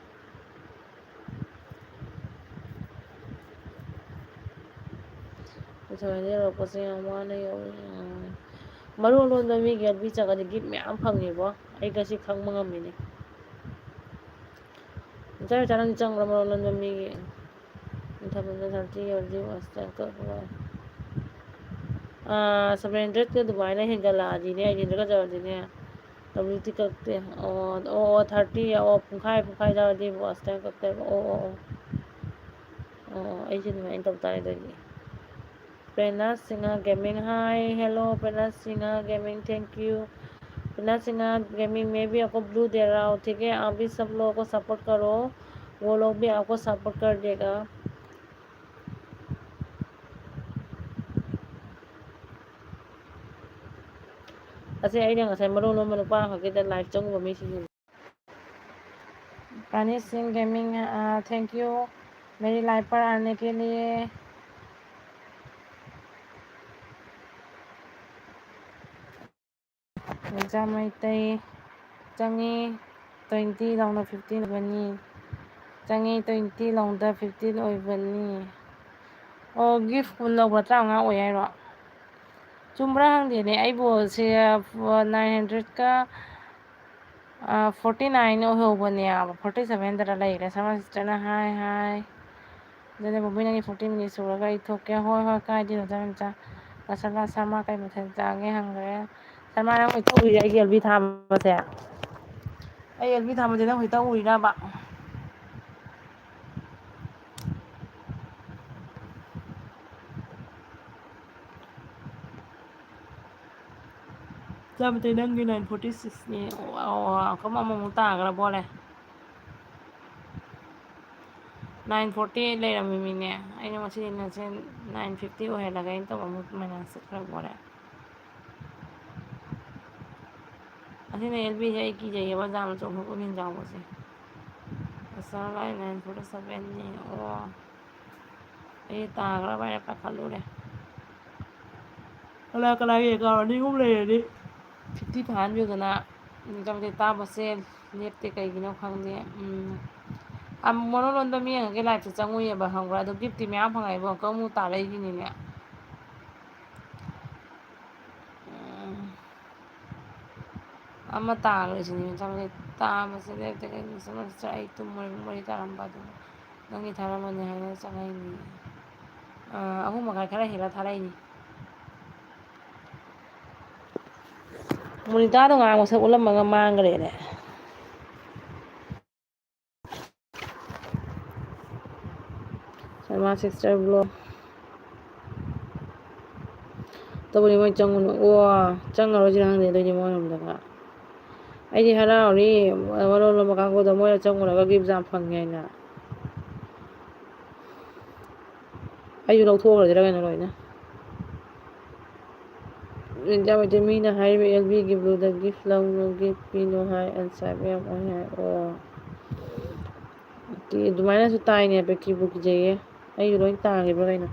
ꯁꯨꯃꯥꯏꯅ ꯌꯧꯔꯛꯄꯁꯦ ꯌꯥꯝ ꯋꯥꯅ ꯌꯧꯔꯛꯑꯦ꯫ ꯃꯔꯣꯟ ꯂꯣꯟꯕ ꯃꯤꯒꯤ ꯑꯦꯜ ꯕꯤ ꯆꯪꯉꯗꯤ ꯒꯤꯐ ꯃꯌꯥꯝ ꯐꯪꯉꯦꯕꯣ꯫ ꯑꯩ ꯉꯁꯤ ꯈꯪꯕ ꯉꯝꯃꯤꯅꯦ꯫ ꯏꯆꯥ ꯏꯆꯥ ꯅꯪꯗꯤ ꯆꯪꯕ꯭ꯔꯥ ꯃꯔꯣꯟ ꯂꯣꯟꯕ ꯃꯤꯒꯤ? ꯏꯟꯊꯕꯗ ꯊꯥꯔꯇꯤ ꯌꯧꯔꯗꯤ ꯋꯥꯁꯇ ꯀꯛꯂꯣꯏ꯫ ꯑꯥ, ꯁꯚꯦꯟ ꯍꯟꯗ꯭ꯔꯦꯗꯀꯤ ꯑꯗꯨꯃꯥꯏꯅ ꯍꯦꯟꯒꯠꯂꯛꯑꯗꯤꯅꯦ, ꯑꯩꯠ ꯍꯟꯗ꯭ꯔꯦꯗꯀ ꯌꯧꯔꯗꯤꯅꯦ, ꯗꯕ꯭ꯂꯤꯌꯨ ꯇꯤ ꯀꯛꯇꯦ꯫ ꯑꯣ, ꯑꯣ, ꯑꯣ, ꯊꯥꯔꯇꯤ, ꯑꯣ, ꯄꯨꯡꯈꯥꯏ, ꯄꯨꯡꯈꯥꯏ ꯌꯧꯔꯗꯤ ꯋꯥꯁꯇ ꯀꯛꯇꯦꯕ꯫ ꯑꯣ, ꯑꯣ, ꯑꯣ꯫ ꯑꯣ, ꯑꯣ, ꯑꯩꯁꯦ ꯑꯗꯨꯃꯥꯏꯅ ꯇꯧ ꯇꯥꯔꯦ ꯑꯗꯨꯗꯤ꯫ Prerna Sinha gaming, hi, hello, Prerna Sinha gaming, thank you। Prerna Sinha gaming, मैं भी आपको ब्लू दे रहा हूँ, ठीक है? आप भी सब लोगों को सपोर्ट करो, वो लोग भी आपको सपोर्ट कर देगा। ꯑꯁꯤ ꯑꯩꯅ ꯉꯁꯥꯏ ꯃꯔꯣꯟ ꯂꯣꯟꯕ ꯅꯨꯄꯥ ꯑꯃꯈꯛꯀꯤꯗ ꯂꯥꯏꯚ ꯆꯪꯉꯨꯕ ꯃꯤꯁꯤꯡꯁꯦ꯫ Prani Singh gaming, ah, thank you मेरी लाइव पर आने के लिए। ꯃꯩꯇꯩ ꯆꯪꯉꯤ, ꯇ꯭ꯋꯦꯟꯇꯤ ꯂꯥꯎꯅ ꯐꯤꯐꯇꯤꯟ ꯑꯣꯏꯕꯅꯤ꯫ ꯆꯪꯉꯤ, ꯇ꯭ꯋꯦꯟꯇꯤ ꯂꯥꯎꯅ ꯐꯤꯐꯇꯤꯟ ꯑꯣꯏꯕꯅꯤ꯫ ꯑꯣ, ꯒꯤꯐ ꯀꯨꯟ ꯂꯧꯕ ꯇꯔꯥꯃꯉꯥ ꯑꯣꯏ ꯍꯥꯏꯔꯣ? ꯆꯨꯝꯕ꯭ꯔꯥ ꯈꯪꯗꯦꯅꯦ꯫ ꯑꯩꯕꯨ ꯁꯦ, ꯅꯥꯏꯟ ꯍꯟꯗ꯭ꯔꯦꯠꯀ, ꯑ, ꯐꯣꯔꯇꯤ ꯅꯥꯏꯟ ꯑꯣꯏꯍꯧꯕꯅꯦꯕ, ꯐꯣꯔꯇꯤ ꯁꯚꯦꯟꯗꯔ ꯂꯩꯔꯦ꯫ ꯁꯔꯃ ꯁꯤꯁꯇꯔꯅ, "ꯍꯥꯏ, ꯍꯥꯏ꯫ ꯑꯗꯨꯅꯦ ꯕꯣꯕꯤ, ꯅꯪꯒꯤ ꯐꯣꯔꯇꯤ ꯃꯤꯅꯤꯠ ꯁꯨꯔꯒ ꯑꯩ ꯊꯣꯛꯀꯦ꯫" "ꯍꯣꯏ, ꯍꯣꯏ, ꯀꯥꯏꯗꯦ ꯑꯣꯖꯥ ꯃꯦꯝꯆꯥ꯫ ꯉꯁꯥꯏ ꯁꯔꯃ ꯀꯩ ꯃꯊꯦꯜ ꯆꯥꯒꯦ?" ꯍꯪꯈ꯭ꯔꯦ꯫ ꯁꯔꯃ, ꯅꯪ ꯍꯧꯖꯤꯛ ꯎꯔꯤꯔꯦ ꯑꯩꯒꯤ ꯑꯦꯜ ꯕꯤ ꯊꯥꯕꯁꯦ? ꯑꯩ ꯑꯦꯜ ꯕꯤ ꯊꯥꯕꯁꯦ ꯅꯪ ꯍꯧꯖꯤꯛꯇ ꯎꯔꯤꯔꯕ? ꯆꯥꯕꯗꯤ ꯅꯪꯒꯤ ꯅꯥꯏꯟ ꯐꯣꯔꯇꯤ ꯁꯤꯛꯁꯅꯦ꯫ ꯑꯣ, ꯑꯣ, ꯑꯣ, ꯀꯝ ꯑꯃꯃꯨꯛ ꯇꯥꯈ꯭ꯔ ꯄꯣꯠꯅꯦ꯫ ꯅꯥꯏꯟ ꯐꯣꯔꯇꯤ ꯑꯩꯠ ꯂꯩꯔꯝꯃꯤꯃꯤꯅꯦ꯫ ꯑꯩꯅ ꯉꯁꯤꯗꯤ ꯅꯪꯁꯦ ꯅꯥꯏꯟ ꯐꯤꯐꯇꯤ ꯑꯣꯏꯍꯜꯂꯒꯦ ꯑꯩꯅ ꯇꯧꯕ ꯑꯃꯨꯛ ꯃꯥꯏꯅꯁ ꯆꯠꯈ꯭ꯔ ꯄꯣꯠꯅꯦ꯫ ꯑꯁꯤꯅ ꯑꯦꯜ ꯕꯤꯁꯦ ꯑꯩ ꯀꯤꯖꯩꯌꯦꯕ, ꯖꯥꯝ ꯆꯣꯡꯊꯣꯛ ꯎꯅꯤꯟ ꯆꯥꯎꯕꯁꯦ꯫ ꯑꯁ, ꯂꯥꯏ ꯅꯥꯏꯟ ꯐꯣꯔꯇꯤ ꯁꯚꯦꯟꯅꯤ꯫ ꯑꯣ, ꯑꯩ ꯇꯥꯈ꯭ꯔꯕ ꯍꯥꯏꯅ ꯄꯥꯈꯠꯂꯨꯔꯦ꯫ ꯀꯅꯥ ꯀꯅꯥꯒꯤ ꯑꯦꯀꯥꯎꯟ ꯑꯅꯤ ꯑꯍꯨꯝ ꯂꯩꯔꯗꯤ ꯐꯤꯐꯇꯤ ꯐꯥꯍꯟꯕꯤꯌꯨꯗꯅ꯫ ꯏꯟꯀꯝꯁꯦ ꯇꯥꯕꯁꯦ ꯂꯦꯞꯇꯦ, ꯀꯩꯒꯤꯅꯣ ꯈꯪꯗꯦ꯫ ꯎꯝ꯫ ꯑ, ꯃꯔꯣꯟ ꯂꯣꯟꯕ ꯃꯤ ꯌꯦꯡꯉꯒꯦ ꯂꯥꯏꯐꯇ ꯆꯪꯉꯨꯏꯌꯦꯕ, ꯈꯪꯕ꯭ꯔꯥ? ꯑꯗꯣ ꯒꯤꯐꯇꯤ ꯃꯌꯥꯝ ꯐꯪꯉꯛꯏꯕꯣ, ꯑꯪꯀꯜ ꯑꯃꯨꯛ ꯇꯥꯔꯛꯏꯁꯤꯅꯤꯅꯦ꯫ ꯎꯝ꯫ ꯑꯃ ꯇꯥꯈ꯭ꯔꯦ ꯁꯤꯅꯤ, ꯃꯆꯥ ꯃꯆꯥ ꯇꯥꯕꯁꯦ ꯂꯦꯞꯇꯦ꯫ ꯀꯩꯅꯣ, ꯃꯆꯥ ꯃꯆꯥ ꯑꯩ ꯇꯨꯝꯃꯨꯔꯦ, ꯄꯨꯡ ꯃꯔꯤ ꯇꯥꯔꯝꯕ ꯑꯗꯨ ꯅꯪꯒꯤ ꯊꯥꯔꯝꯃꯅꯤ ꯍꯥꯏꯅ ꯆꯪꯉꯛꯏꯅꯤ꯫ ꯑꯥ, ꯑꯍꯨꯝ ꯃꯈꯥꯏ ꯈꯔ ꯍꯦꯜꯂ ꯊꯥꯔꯛꯏꯅꯤ꯫ ꯃꯣꯅꯤꯇꯥꯗꯣ ꯉꯔꯥꯡ ꯃꯁꯛ ꯎꯠꯂꯝꯃꯒ ꯃꯥꯡꯈ꯭ꯔꯦꯅꯦ꯫ Sharma sister blog. ꯇꯧꯕꯅꯤ ꯃꯣꯏ ꯆꯪꯉꯨꯅꯨ꯫ ꯑꯣ, ꯆꯪꯉꯔꯣꯏꯁꯤꯔ ꯈꯪꯗꯦ ꯑꯗꯨꯏꯗꯤ ꯃꯣꯏꯔꯣꯝꯗꯒ꯫ ꯑꯩꯗꯤ ꯍꯔꯥꯎꯔꯤ, ꯃꯔꯣꯟ ꯂꯣꯟꯕ ꯀꯥꯡꯕꯨꯗꯣ ꯃꯣꯏꯅ ꯆꯪꯉꯨꯔꯒ ꯒꯤꯐ ꯌꯥꯝ ꯐꯪꯉꯦ ꯍꯥꯏꯅ꯫ ꯑꯩꯁꯨ ꯂꯧꯊꯣꯛꯈ꯭ꯔꯁꯤꯔ ꯀꯩꯅꯣ ꯂꯣꯏꯅ꯫ ꯏꯟꯗꯤꯌꯥ ꯃꯩꯇꯩ ꯃꯤꯅ ꯍꯥꯏꯔꯤꯕ ꯑꯦꯜ ꯕꯤꯒꯤ ꯕ꯭ꯂꯨꯗ ꯒꯤꯐ ꯂꯧꯅꯨ, ꯒꯤꯐ ꯄꯤꯅꯨ ꯍꯥꯏ, ꯑꯟꯁꯥꯏꯕ ꯌꯥꯝ ꯑꯣꯏ ꯍꯥꯏ꯫ ꯑꯣ꯫ ꯑꯣꯀꯦ, ꯑꯗꯨꯃꯥꯏꯅꯁꯨ ꯇꯥꯏꯅꯦ, ꯄꯦꯀꯤꯕꯨ ꯀꯤꯖꯩꯌꯦ꯫ ꯑꯩꯁꯨ ꯂꯣꯏ ꯇꯥꯈꯤꯕ꯭ꯔꯥ ꯀꯩꯅꯣ?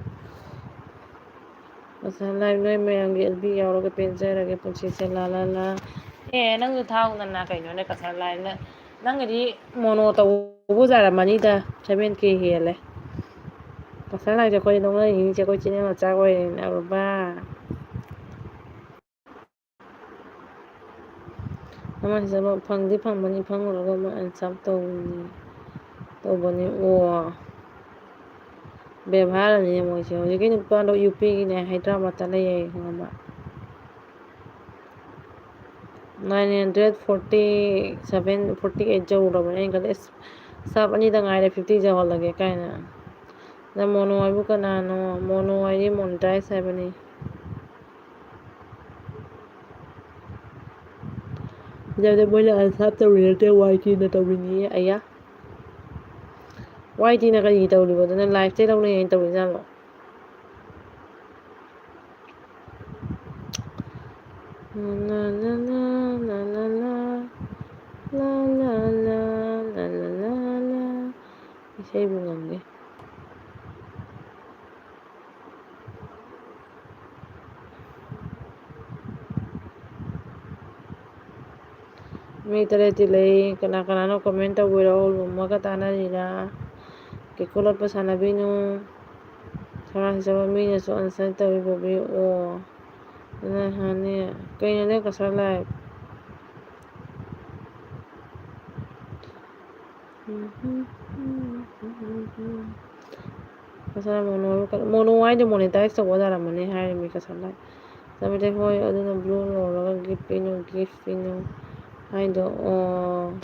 ꯉꯁꯥꯏ ꯂꯥꯏꯚ ꯅꯣꯏ ꯃꯌꯥꯝꯒꯤ ꯑꯦꯜ ꯕꯤ ꯌꯥꯎꯔꯒ ꯄꯦꯟꯖꯔꯒꯦ ꯄꯨꯟꯁꯤꯁꯦ, ꯂꯥ ꯂꯥ ꯂꯥ꯫ ꯑꯦ, ꯅꯪꯁꯨ ꯊꯥꯎꯗꯅ ꯀꯩꯅꯣꯅꯦ, ꯉꯁꯥꯏ ꯂꯥꯏꯚꯅ ꯅꯪꯒꯤꯗꯤ ꯃꯣꯅꯣ ꯇꯧꯕꯕꯨ ꯌꯥꯔꯝꯃꯅꯤꯗ, ꯁꯚꯦꯟ ꯀꯦ ꯍꯦꯜꯂꯦ꯫ ꯀꯁꯥꯔ ꯂꯥꯏꯁꯦ ꯑꯩꯈꯣꯏ ꯂꯧꯅꯔꯤꯅꯤꯁꯦ, ꯑꯩꯈꯣꯏ ꯆꯤꯟ ꯃꯆꯥ ꯑꯣꯏꯔꯦꯅꯦ, ꯑꯔꯨꯕ꯫ ꯑꯃ ꯍꯥꯏꯖꯕ, ꯐꯪꯗꯤ ꯐꯪꯕꯅꯤ, ꯐꯪꯉꯨꯔꯒ ꯑꯃꯨꯛ ꯑꯟꯁꯞ ꯇꯧꯕꯅꯤ, ꯇꯧꯕꯅꯤ꯫ ꯑꯣ, ꯕꯦꯕꯥꯔꯅꯤꯅꯦ ꯃꯣꯏꯁꯦ꯫ ꯍꯧꯖꯤꯛꯀꯤ ꯅꯨꯄꯥꯗꯣ ꯌꯨ ꯄꯤꯒꯤꯅꯦ, ꯍꯥꯏꯗ꯭ꯔꯕꯥꯠꯇ ꯂꯩꯌꯦ, ꯈꯪꯉꯕ? Nine hundred forty seven, forty eight ꯌꯧꯔꯕꯅꯦ꯫ ꯑꯩꯅ ꯈꯜꯂꯦ, "ꯑꯁ, ꯁꯥꯞ ꯑꯅꯤꯗ ꯉꯥꯏꯔꯦ, fifty ꯌꯧꯍꯜꯂꯒꯦ" ꯀꯥꯏꯅ꯫ ꯑꯗ ꯃꯣꯅꯣ ꯍꯥꯏꯕꯨ ꯀꯅꯥꯅꯣ? ꯃꯣꯅꯣ ꯍꯥꯏꯗꯤ ꯃꯣꯅꯤꯇꯥꯏꯁ ꯍꯥꯏꯕꯅꯤ꯫ ꯁꯤꯗ ꯃꯣꯏꯅ ꯑꯟꯁꯥꯞ ꯇꯧꯔꯤ ꯅꯠꯇꯦ, ꯋꯥꯏ ꯇꯤꯅ ꯇꯧꯔꯤꯅꯤ꯫ ꯑꯌꯥ, ꯋꯥꯏ ꯇꯤꯅ ꯀꯔꯤꯒꯤ ꯇꯧꯔꯤꯕ? ꯑꯗꯨꯅ ꯂꯥꯏꯐꯇꯩ ꯂꯧꯅꯩ ꯍꯥꯏꯅ ꯇꯧꯔꯤꯖꯥꯠꯂꯣ? ꯏꯁꯩꯕꯨ ꯉꯪꯒꯦ꯫ ꯃꯤ ꯇꯔꯦꯠꯇꯤ ꯂꯩ꯫ ꯀꯅꯥ ꯀꯅꯥꯅꯣ comment ꯇꯧꯕꯤꯔꯛꯑꯣ꯫ ꯂꯨꯝꯃꯒ ꯇꯥꯟꯅꯔꯤꯔꯥ? ꯀꯦꯀꯨ ꯂꯣꯠꯄ ꯁꯥꯟꯅꯕꯤꯅꯨ꯫ ꯁꯃꯥꯖ ꯁꯦꯕ ꯃꯤꯅꯁꯨ answer ꯇꯧꯏ, ꯕꯣꯕꯤ꯫ ꯑꯣ꯫ ꯑꯗꯨꯅ ꯍꯥꯟꯅꯤ꯫ ꯀꯩꯅꯣꯅꯦ Cachar life? Cachar mono, mono ꯍꯥꯏꯗꯣ monetize ꯇꯧꯕ ꯌꯥꯔꯝꯃꯅꯤ ꯍꯥꯏꯔꯤꯃꯤ ꯀꯁꯥꯔ ꯂꯥꯏꯐ꯫ ꯆꯃꯤꯇꯦ ꯍꯣꯏ, ꯑꯗꯨꯅ blue ꯂꯧꯔꯒ gift ꯄꯤꯅꯨ, gift ꯄꯤꯅꯨ ꯍꯥꯏꯗꯣ꯫ ꯑꯣ꯫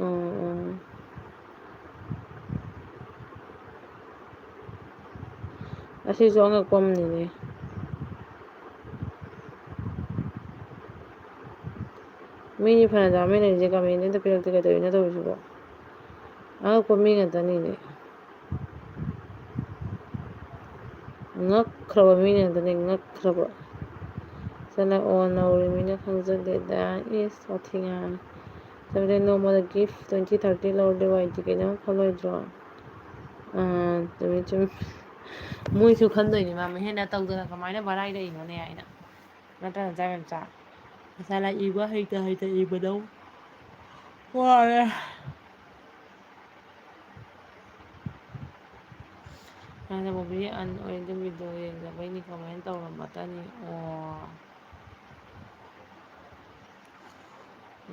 ꯑꯣ, ꯑꯣ꯫ ꯑꯁꯤꯁꯨ ꯑꯉꯛꯄ ꯑꯃꯅꯤꯅꯦ꯫ ꯃꯤꯗꯤ ꯐꯅ ꯌꯥꯝꯃꯦ ꯂꯩꯔꯤꯁꯦ, comment ꯑꯝꯇ ꯄꯤꯔꯛꯇꯦ, ꯀꯩꯗꯧꯔꯤꯅꯣ ꯇꯧꯔꯤꯁꯤꯕꯣ? ꯑꯉꯛꯄ ꯃꯤ ꯉꯥꯛꯇꯅꯤꯅꯦ꯫ ꯉꯛꯈ꯭ꯔꯕ ꯃꯤ ꯉꯥꯛꯇꯅꯦ, ꯉꯛꯈ꯭ꯔꯕ꯫ ꯆꯠꯂ ꯑꯣ ꯅꯧꯔꯤꯃꯤꯅ ꯈꯪꯖꯗꯦꯗ꯫ ꯏꯁ, ꯋꯥꯊꯤ ꯉꯥꯡꯉꯦ꯫ ꯆꯠꯂꯦ, ꯅꯣꯡꯃꯗ gift twenty thirty ꯂꯧꯔꯗꯤ ꯋꯥꯏꯗꯤ ꯀꯩꯅꯣ ꯈꯜꯂꯣꯏꯗ꯭ꯔꯣ? ꯑꯥ, ꯆꯨꯝꯃꯤ, ꯆꯨꯝꯃꯤ꯫ ꯃꯣꯏꯁꯨ ꯈꯟꯗꯣꯏꯅꯦ, ꯃꯥ ꯃꯍꯦꯟꯅ ꯇꯧꯗꯅ ꯀꯃꯥꯏꯅ ꯕꯔꯥꯏ ꯂꯩꯔꯤꯅꯣꯅꯦ ꯍꯥꯏꯅ꯫ ꯅꯠꯇ꯭ꯔ, ꯅꯆꯥ ꯃꯆꯥ? ꯃꯁꯥꯅ ꯏꯕ ꯍꯩꯇ ꯍꯩꯇ ꯏꯕꯗꯧ꯫ ꯋꯥꯔꯦ꯫ ꯅꯪꯅ ꯃꯨꯚꯤ ꯑꯟ ꯑꯣꯏ ꯑꯗꯨꯝ ꯚꯤꯗꯤꯑꯣ ꯌꯦꯡꯗꯕꯩꯅꯤ ꯀꯃꯦꯟ ꯇꯧꯔꯝꯕꯇꯅꯤ꯫ ꯑꯣ꯫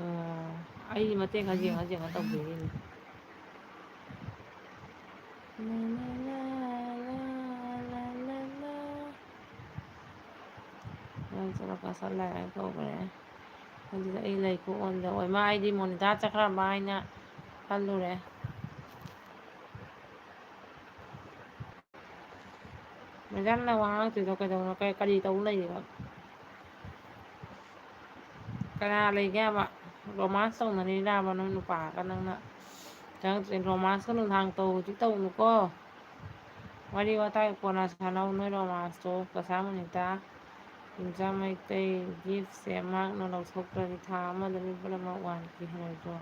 ꯑꯣ꯫ ꯑꯩ ꯃꯇꯦꯛ ꯈꯔ ꯌꯦꯡꯉ ꯌꯦꯡꯉ ꯇꯧꯕꯤꯔꯤꯅꯤ꯫ ꯅꯪ ꯆꯠꯂꯣ ꯀꯥꯁꯜꯂꯦ ꯍꯥꯏꯅ ꯇꯧꯈ꯭ꯔꯦ꯫ ꯑꯗꯨꯗ ꯑꯩ ꯂꯩ ꯀꯣꯛ ꯑꯣꯟꯗ ꯑꯣꯏ ꯃꯥ ꯑꯩꯗꯤ ꯃꯣꯅꯤꯇꯥ ꯆꯠꯈ꯭ꯔꯕ ꯍꯥꯏꯅ ꯈꯜꯂꯨꯔꯦ꯫ ꯃꯦꯗꯥꯝꯅ ꯋꯥ ꯉꯥꯡꯉꯛꯇ꯭ꯔꯤꯗꯣ ꯀꯩꯗꯧꯅꯣ? ꯀꯩ-, ꯀꯔꯤ ꯇꯧ ꯂꯩꯔꯤꯕ? ꯀꯅꯥ ꯂꯩꯒꯦ ꯍꯥꯏꯕ? ꯔꯣꯃꯥꯟꯁ ꯇꯧꯅꯔꯤꯔꯕ ꯅꯪ ꯅꯨꯄꯥꯒ ꯅꯪꯅ? ꯆꯪꯉꯛꯇ꯭ꯔꯤ꯫ ꯔꯣꯃꯥꯟꯁꯀ ꯅꯨꯡꯗꯥꯡ ꯇꯧ ꯍꯧꯖꯤꯛ ꯇꯧꯅꯨꯀꯣ꯫ ꯋꯥꯔꯤ ꯋꯥꯇꯥꯏ ꯀꯣꯟꯅ ꯁꯥꯟꯅꯧ ꯅꯣꯏ ꯔꯣꯃꯥꯟꯁꯇꯣ꯫ ꯀꯁꯥ ꯃꯣꯅꯤꯇꯥ, ꯏꯝꯆꯥ ꯃꯩꯇꯩ, ꯒꯤꯐꯁꯦ ꯃꯍꯥꯛꯅ ꯂꯧꯊꯣꯛꯇ꯭ꯔꯗꯤ ꯊꯥ ꯑꯃꯗ ꯃꯤ ꯄꯨꯝꯅꯃꯛ ꯋꯥꯟ ꯀꯦ ꯍꯦꯜꯂꯣꯏꯗ꯭ꯔꯣ?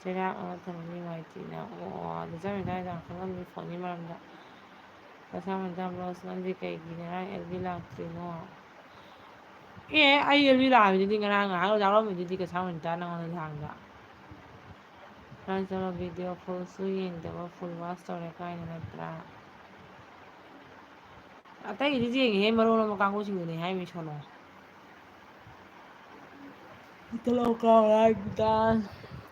ꯆꯩꯔꯥꯛ ꯑꯃ ꯊꯝꯃꯅꯤ ꯋꯥꯏ ꯇꯤꯅ꯫ ꯑꯣ, ꯑꯗꯨ ꯆꯠꯃꯤꯟꯅꯔ ꯌꯥꯝ ꯈꯪꯉꯝꯅꯤ ꯐꯣꯟꯒꯤ ꯃꯔꯝꯗ꯫ ꯀꯁꯥ ꯃꯣꯅꯤꯇꯥ ꯕ꯭ꯂꯣꯒꯁ, ꯅꯪꯗꯤ ꯀꯩꯒꯤ ꯉꯔꯥꯡ ꯑꯦꯜ ꯕꯤ ꯂꯥꯛꯇ꯭ꯔꯤꯅꯣ? ꯑꯦ, ꯑꯩ ꯑꯦꯜ ꯕꯤ ꯂꯥꯛꯑꯝꯃꯤꯗꯨꯗꯤ ꯉꯔꯥꯡ ꯉꯥꯏꯍꯥꯛ ꯌꯥꯎꯔꯝꯃꯤꯗꯨꯗꯤ ꯀꯁꯥ ꯃꯣꯅꯤꯇꯥ ꯅꯉꯣꯟꯗ ꯂꯥꯡꯗ꯫ ꯅꯪ ꯆꯠꯂꯣ ꯚꯤꯗꯤꯑꯣ ꯐꯨꯜꯁꯨ ꯌꯦꯡꯗꯕ ꯐꯨꯜ ꯋꯥꯁ ꯇꯧꯔꯦ ꯀꯥꯏꯅ ꯅꯠꯇ꯭ꯔꯥ? ꯑꯇꯩꯒꯤꯗꯤ ꯌꯦꯡꯉꯤꯍꯦ, ꯃꯔꯣꯟ ꯑꯃ ꯀꯥꯡꯕꯨꯁꯤꯡꯗꯨꯅꯦ ꯍꯥꯏꯔꯤꯃꯤ ꯁꯣꯅꯣ꯫ ꯍꯦꯛꯇ ꯂꯧ ꯀꯥꯎꯔꯦ ꯍꯥꯏꯕꯗ꯫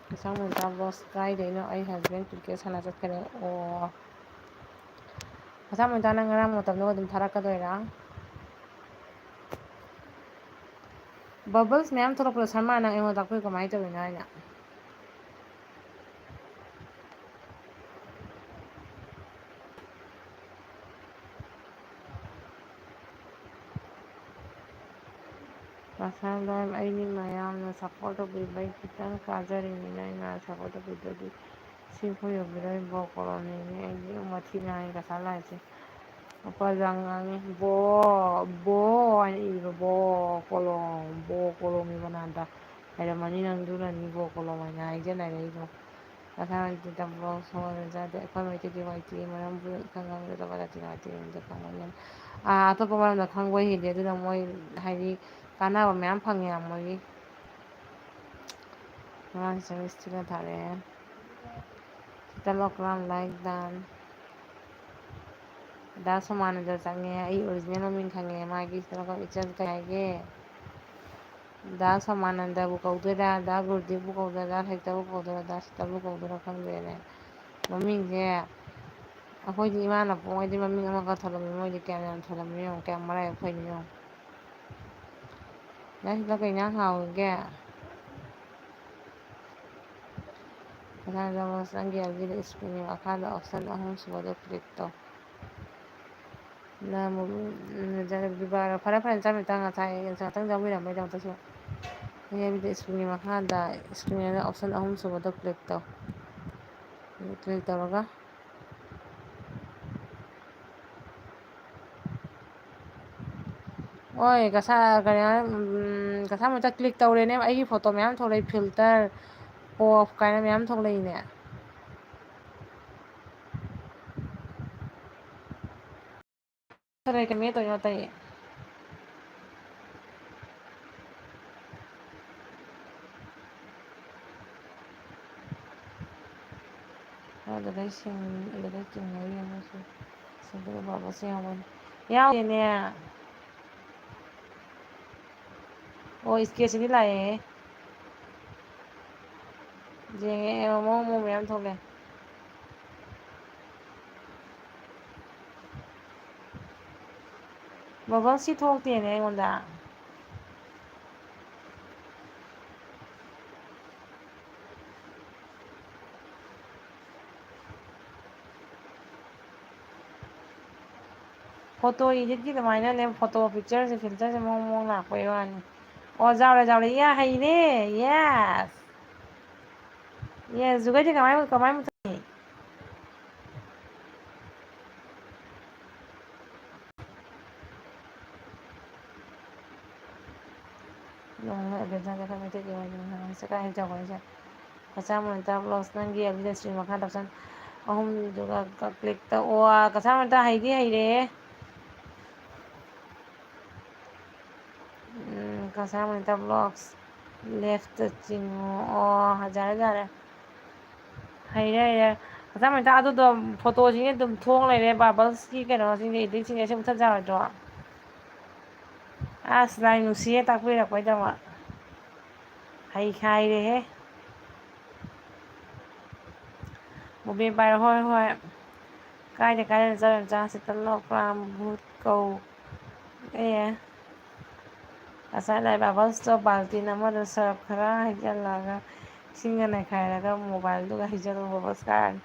ꯀꯁꯥ ꯃꯣꯅꯤꯇꯥ ꯕ꯭ꯂꯣꯒꯁ ꯀꯥꯏꯗꯩꯅꯣ? ꯑꯩ ꯍꯁꯕꯦꯟ ꯀ꯭ꯔꯤꯀꯦꯠ ꯁꯥꯟꯅ ꯆꯠꯈ꯭ꯔꯦ꯫ ꯑꯣ꯫ ꯀꯁꯥ ꯃꯣꯅꯤꯇꯥ ꯅꯪ ꯉꯔꯥꯡ ꯃꯇꯝꯗꯨꯒ ꯑꯗꯨꯝ ꯊꯥꯔꯛꯀꯗꯣꯏꯔꯥ? ꯕꯕꯜꯁ ꯃꯌꯥꯝ ꯊꯣꯛꯂꯛꯄꯗꯣ ꯁꯔꯃꯥ ꯅꯪ ꯑꯩꯉꯣꯟꯗ ꯇꯥꯛꯄꯤꯌꯨ ꯀꯃꯥꯏꯅ ꯇꯧꯔꯤꯅꯣ ꯍꯥꯏꯅ꯫ ꯀꯁꯥ ꯂꯥꯏꯐ ꯑꯩꯗꯤ ꯃꯌꯥꯝꯅ ꯁꯞꯄꯣꯔꯠ ꯇꯧꯕꯤꯕꯩ ꯈꯤꯇꯪ ꯀꯥꯖꯔꯤꯅꯤ, ꯅꯣꯏꯅ ꯁꯞꯄꯣꯔꯠ ꯇꯧꯕꯤꯗ꯭ꯔꯗꯤ ꯁꯤ ꯑꯩꯈꯣꯏ ꯌꯧꯕꯤꯔꯣꯏ꯫ ꯕꯣ ꯀꯣꯂꯣꯅꯤꯅꯤ ꯑꯩꯗꯤ ꯃꯊꯤ ꯅꯥꯏ ꯀꯁꯥ ꯂꯥꯏꯐꯁꯦ꯫ ꯃꯄꯥꯁꯨ ꯌꯥꯝ ꯉꯥꯡꯉꯤ꯫ ꯕꯣ, ꯕꯣ ꯍꯥꯏꯅ ꯏꯕ ꯕꯣ ꯀꯣꯂꯣꯝ, ꯕꯣ ꯀꯣꯂꯣꯝꯒꯤ ꯕꯅꯥꯟꯗ ꯍꯩꯔꯝꯃꯅꯤ ꯅꯪ, ꯑꯗꯨꯅꯅꯤ ꯕꯣ ꯀꯣꯂꯣꯝ ꯍꯥꯏꯅ ꯍꯥꯏꯖꯅꯔꯛꯏꯗꯣ꯫ ꯃꯁꯥ ꯃꯊꯟꯇ ꯕ꯭ꯂꯣꯛ ꯁꯣꯛꯍꯟꯕ ꯌꯥꯗꯦ꯫ ꯑꯩꯈꯣꯏ ꯃꯩꯇꯩꯒꯤ ꯋꯥꯏꯇꯤ ꯃꯔꯝꯕꯨ ꯏꯈꯪ ꯈꯪꯗꯕ ꯖꯥꯇꯤꯅ ꯋꯥꯏꯇꯤ ꯃꯔꯝꯗ ꯈꯪꯕꯅꯤ꯫ ꯑꯥ, ꯑꯇꯣꯞꯄ ꯃꯔꯝꯗ ꯈꯪꯕ ꯍꯦꯜꯂꯤ, ꯑꯗꯨꯅ ꯃꯣꯏ ꯍꯥꯏꯗꯤ ꯀꯥꯟꯅꯕ ꯃꯌꯥꯝ ꯐꯪꯉꯦ ꯃꯣꯏꯒꯤ꯫ ꯑꯉꯥꯡꯁꯤꯡ ꯁ꯭ꯇꯨꯗꯦꯟ ꯊꯥꯔꯛꯑꯦ꯫ ꯇꯂꯣꯛ ꯔꯥꯝ ꯂꯥꯏꯛ ꯗꯥꯟ꯫ ꯗꯥ ꯁꯣꯃꯥꯅꯟꯗ ꯆꯪꯉꯦ꯫ ꯑꯩ original ꯃꯃꯤꯡ ꯈꯪꯉꯦ꯫ ꯃꯥꯒꯤ ꯁꯤꯗ ꯏꯆꯟ ꯀꯩ ꯍꯥꯏꯒꯦ? ꯗꯥ ꯁꯣꯃꯥꯅꯟꯗꯕꯨ ꯀꯧꯗꯣꯏꯔꯥ, ꯗꯥ ꯒꯨꯔꯨꯗꯦꯕꯄꯨ ꯀꯧꯗꯣꯏꯔꯥ, ꯗꯥ ꯁꯍꯤꯇꯕꯨ ꯀꯧꯗꯣꯏꯔꯥ, ꯗꯥ ꯁꯤꯇꯜꯕꯨ ꯀꯧꯗꯣꯏꯔꯥ ꯈꯪꯗꯦꯅꯦ꯫ ꯃꯃꯤꯡꯁꯦ ꯑꯩꯈꯣꯏꯗꯤ ꯏꯃꯥꯅ ꯄꯣꯛꯉꯩꯗꯤ ꯃꯃꯤꯡ ꯑꯃꯒ ꯊꯣꯜꯂꯝꯃꯤ, ꯃꯣꯏꯗꯤ ꯀꯌꯥꯝ ꯌꯥꯝ ꯊꯣꯜꯂꯝꯃꯤ ꯌꯦꯡꯉꯨ, ꯀꯌꯥꯝ ꯃꯔꯥꯏꯕꯛ ꯐꯩꯅꯣ ꯌꯦꯡꯉꯨ꯫ ꯗꯥ ꯁꯤꯇꯜ ꯀꯩ ꯏꯟꯖꯥꯡ ꯍꯥꯎꯔꯤꯒꯦ? ꯃꯊꯪꯗ ꯑꯃꯨꯛ ꯆꯪꯒꯦ ꯍꯥꯏꯕꯒꯤꯗꯤ screenꯒꯤ ꯃꯈꯥꯗ option ꯑꯍꯨꯝ ꯁꯨꯕꯗꯣ click ꯇꯧ꯫ ꯅꯪ ꯑꯃꯨꯛ, ꯎꯝ, ꯐꯔꯦ, ꯐꯔꯦ, ꯆꯥꯝ ꯃꯤꯇꯪ ꯉꯁꯥꯏ, ꯉꯥꯛꯇꯪ ꯆꯪꯕꯤꯔꯝꯕꯩꯗꯃꯛꯇꯁꯨ꯫ ꯍꯥꯏꯕꯗꯤ screenꯒꯤ ꯃꯈꯥꯗ screen ꯑꯅ option ꯑꯍꯨꯝ ꯁꯨꯕꯗꯣ click ꯇꯧ꯫ Click ꯇꯧꯔꯒ ꯍꯣꯏ, ꯀꯁꯥ-, ꯀꯩꯅꯣ, ꯎꯝ, ꯀꯁꯥ ꯃꯊꯛ click ꯇꯧꯔꯦꯅꯦ, ꯑꯩꯒꯤ photo ꯃꯌꯥꯝ ꯊꯣꯛꯂꯛꯏ, filter, off ꯀꯥꯏꯅ ꯃꯌꯥꯝ ꯊꯣꯛꯂꯛꯏꯅꯦ꯫ ꯀꯔꯤ ꯀꯃꯦꯟ ꯇꯧꯔꯤꯅꯣ ꯑꯇꯩ? ꯑꯗꯨꯗꯩ ꯁꯤꯡ-, ꯑꯗꯨꯗꯩ ꯆꯤꯡꯅꯔꯤ ꯑꯃꯁꯨ꯫ ꯁꯤꯡꯗꯣꯛ ꯂꯨꯕ ꯁꯤ ꯌꯥꯎꯕꯅꯤ꯫ ꯌꯥꯎꯗꯦꯅꯦ꯫ ꯑꯣ, sketchꯁꯤꯗꯤ ꯂꯥꯛꯑꯦꯍꯦ꯫ ꯌꯦꯡꯉꯦ, ꯑꯦ, ꯃꯑꯣꯡ ꯃꯑꯣꯡ ꯃꯌꯥꯝ ꯊꯣꯛꯂꯛꯑꯦ꯫ Bubble ꯁꯤ ꯊꯣꯛꯇꯦꯅꯦ ꯑꯩꯉꯣꯟꯗ꯫ Photo editꯀꯤ ꯑꯗꯨꯃꯥꯏꯅꯅꯦ, photo pictureꯁꯦ, filterꯁꯦ ꯃꯑꯣꯡ ꯃꯑꯣꯡ ꯂꯥꯛꯄꯩ ꯋꯥꯅꯤ꯫ ꯑꯣ, ꯖꯥꯎꯔꯦ, ꯖꯥꯎꯔꯦ꯫ ꯏꯌꯥ, ꯍꯩꯔꯦ꯫ Yes꯫ Yes, ꯖꯨꯒꯩꯗꯤ ꯀꯃꯥꯏ, ꯀꯃꯥꯏ ꯃꯨꯊꯠꯅꯤ? ꯅꯣꯡꯃ ꯑꯦꯗꯚꯦꯟꯆꯔ ꯃꯩꯇꯩꯒꯤ ꯑꯣꯏꯅ ꯉꯥꯡꯁꯦ ꯀꯥꯏ ꯇꯧꯕ ꯍꯥꯏꯁꯦ? ꯀꯆꯥ ꯃꯣꯅꯤꯇꯥ vlogs ꯅꯪꯒꯤ ꯑꯦꯞꯁꯤꯗ stream ꯃꯈꯥ option ꯑꯍꯨꯝꯗꯨꯒ click ꯇꯧ꯫ ꯑꯣ, ꯀꯆꯥ ꯃꯣꯅꯤꯇꯥ ꯍꯩꯗꯤ ꯍꯩꯔꯦ꯫ ꯎꯝ, ꯀꯆꯥ ꯃꯣꯅꯤꯇꯥ vlogs leftꯇ ꯆꯤꯡꯉꯣ꯫ ꯑꯣ, ꯌꯥꯔꯦ, ꯌꯥꯔꯦ꯫ ꯍꯩꯔꯦ, ꯍꯩꯔꯦ꯫ ꯆꯥꯃꯩꯇꯥ, ꯑꯗꯨꯗꯣ ꯐꯣꯇꯣꯁꯤꯡꯁꯦ ꯑꯗꯨꯝ ꯊꯣꯛ ꯂꯩꯔꯦ, ꯕꯕꯜꯁꯀꯤ ꯀꯩꯅꯣꯁꯤꯡꯁꯦ, ꯏꯗꯤꯠꯁꯤꯡꯁꯦ ꯁꯤ ꯃꯨꯊꯠ ꯌꯥꯔꯣꯏꯗ꯭ꯔꯣ? ꯑꯁ, ꯂꯥꯏ ꯅꯨꯡꯁꯤꯌꯦ ꯇꯥꯛꯄꯤꯔꯛꯄꯩꯗꯃꯛ꯫ ꯍꯩꯈꯥꯏꯔꯦꯍꯦ꯫ ꯃꯣꯕꯦ ꯄꯥꯏꯔꯣ, ꯍꯣꯏ, ꯍꯣꯏ꯫ ꯀꯥꯏꯗ, ꯀꯥꯏꯗ ꯆꯠꯂꯤꯅꯣ ꯆꯥꯁꯤ ꯇꯂꯣ ꯄ꯭ꯔꯥꯝ ꯚꯨꯠ ꯀꯧ꯫ ꯑꯦ꯫ ꯉꯁꯥꯏ ꯂꯥꯏ ꯕꯥꯕꯜꯁꯇꯣ ꯕꯥꯜꯇꯤꯟ ꯑꯃꯗ ꯁꯔꯞ ꯈꯔ ꯍꯩꯖꯤꯜꯂꯒ ꯏꯁꯤꯡꯒ ꯅꯩꯈꯥꯏꯔꯒ ꯃꯣꯕꯥꯏꯜꯗꯨꯒ ꯍꯩꯖꯤꯜꯂꯣ, ꯕꯕꯜꯁ ꯀꯥꯔꯅꯤ꯫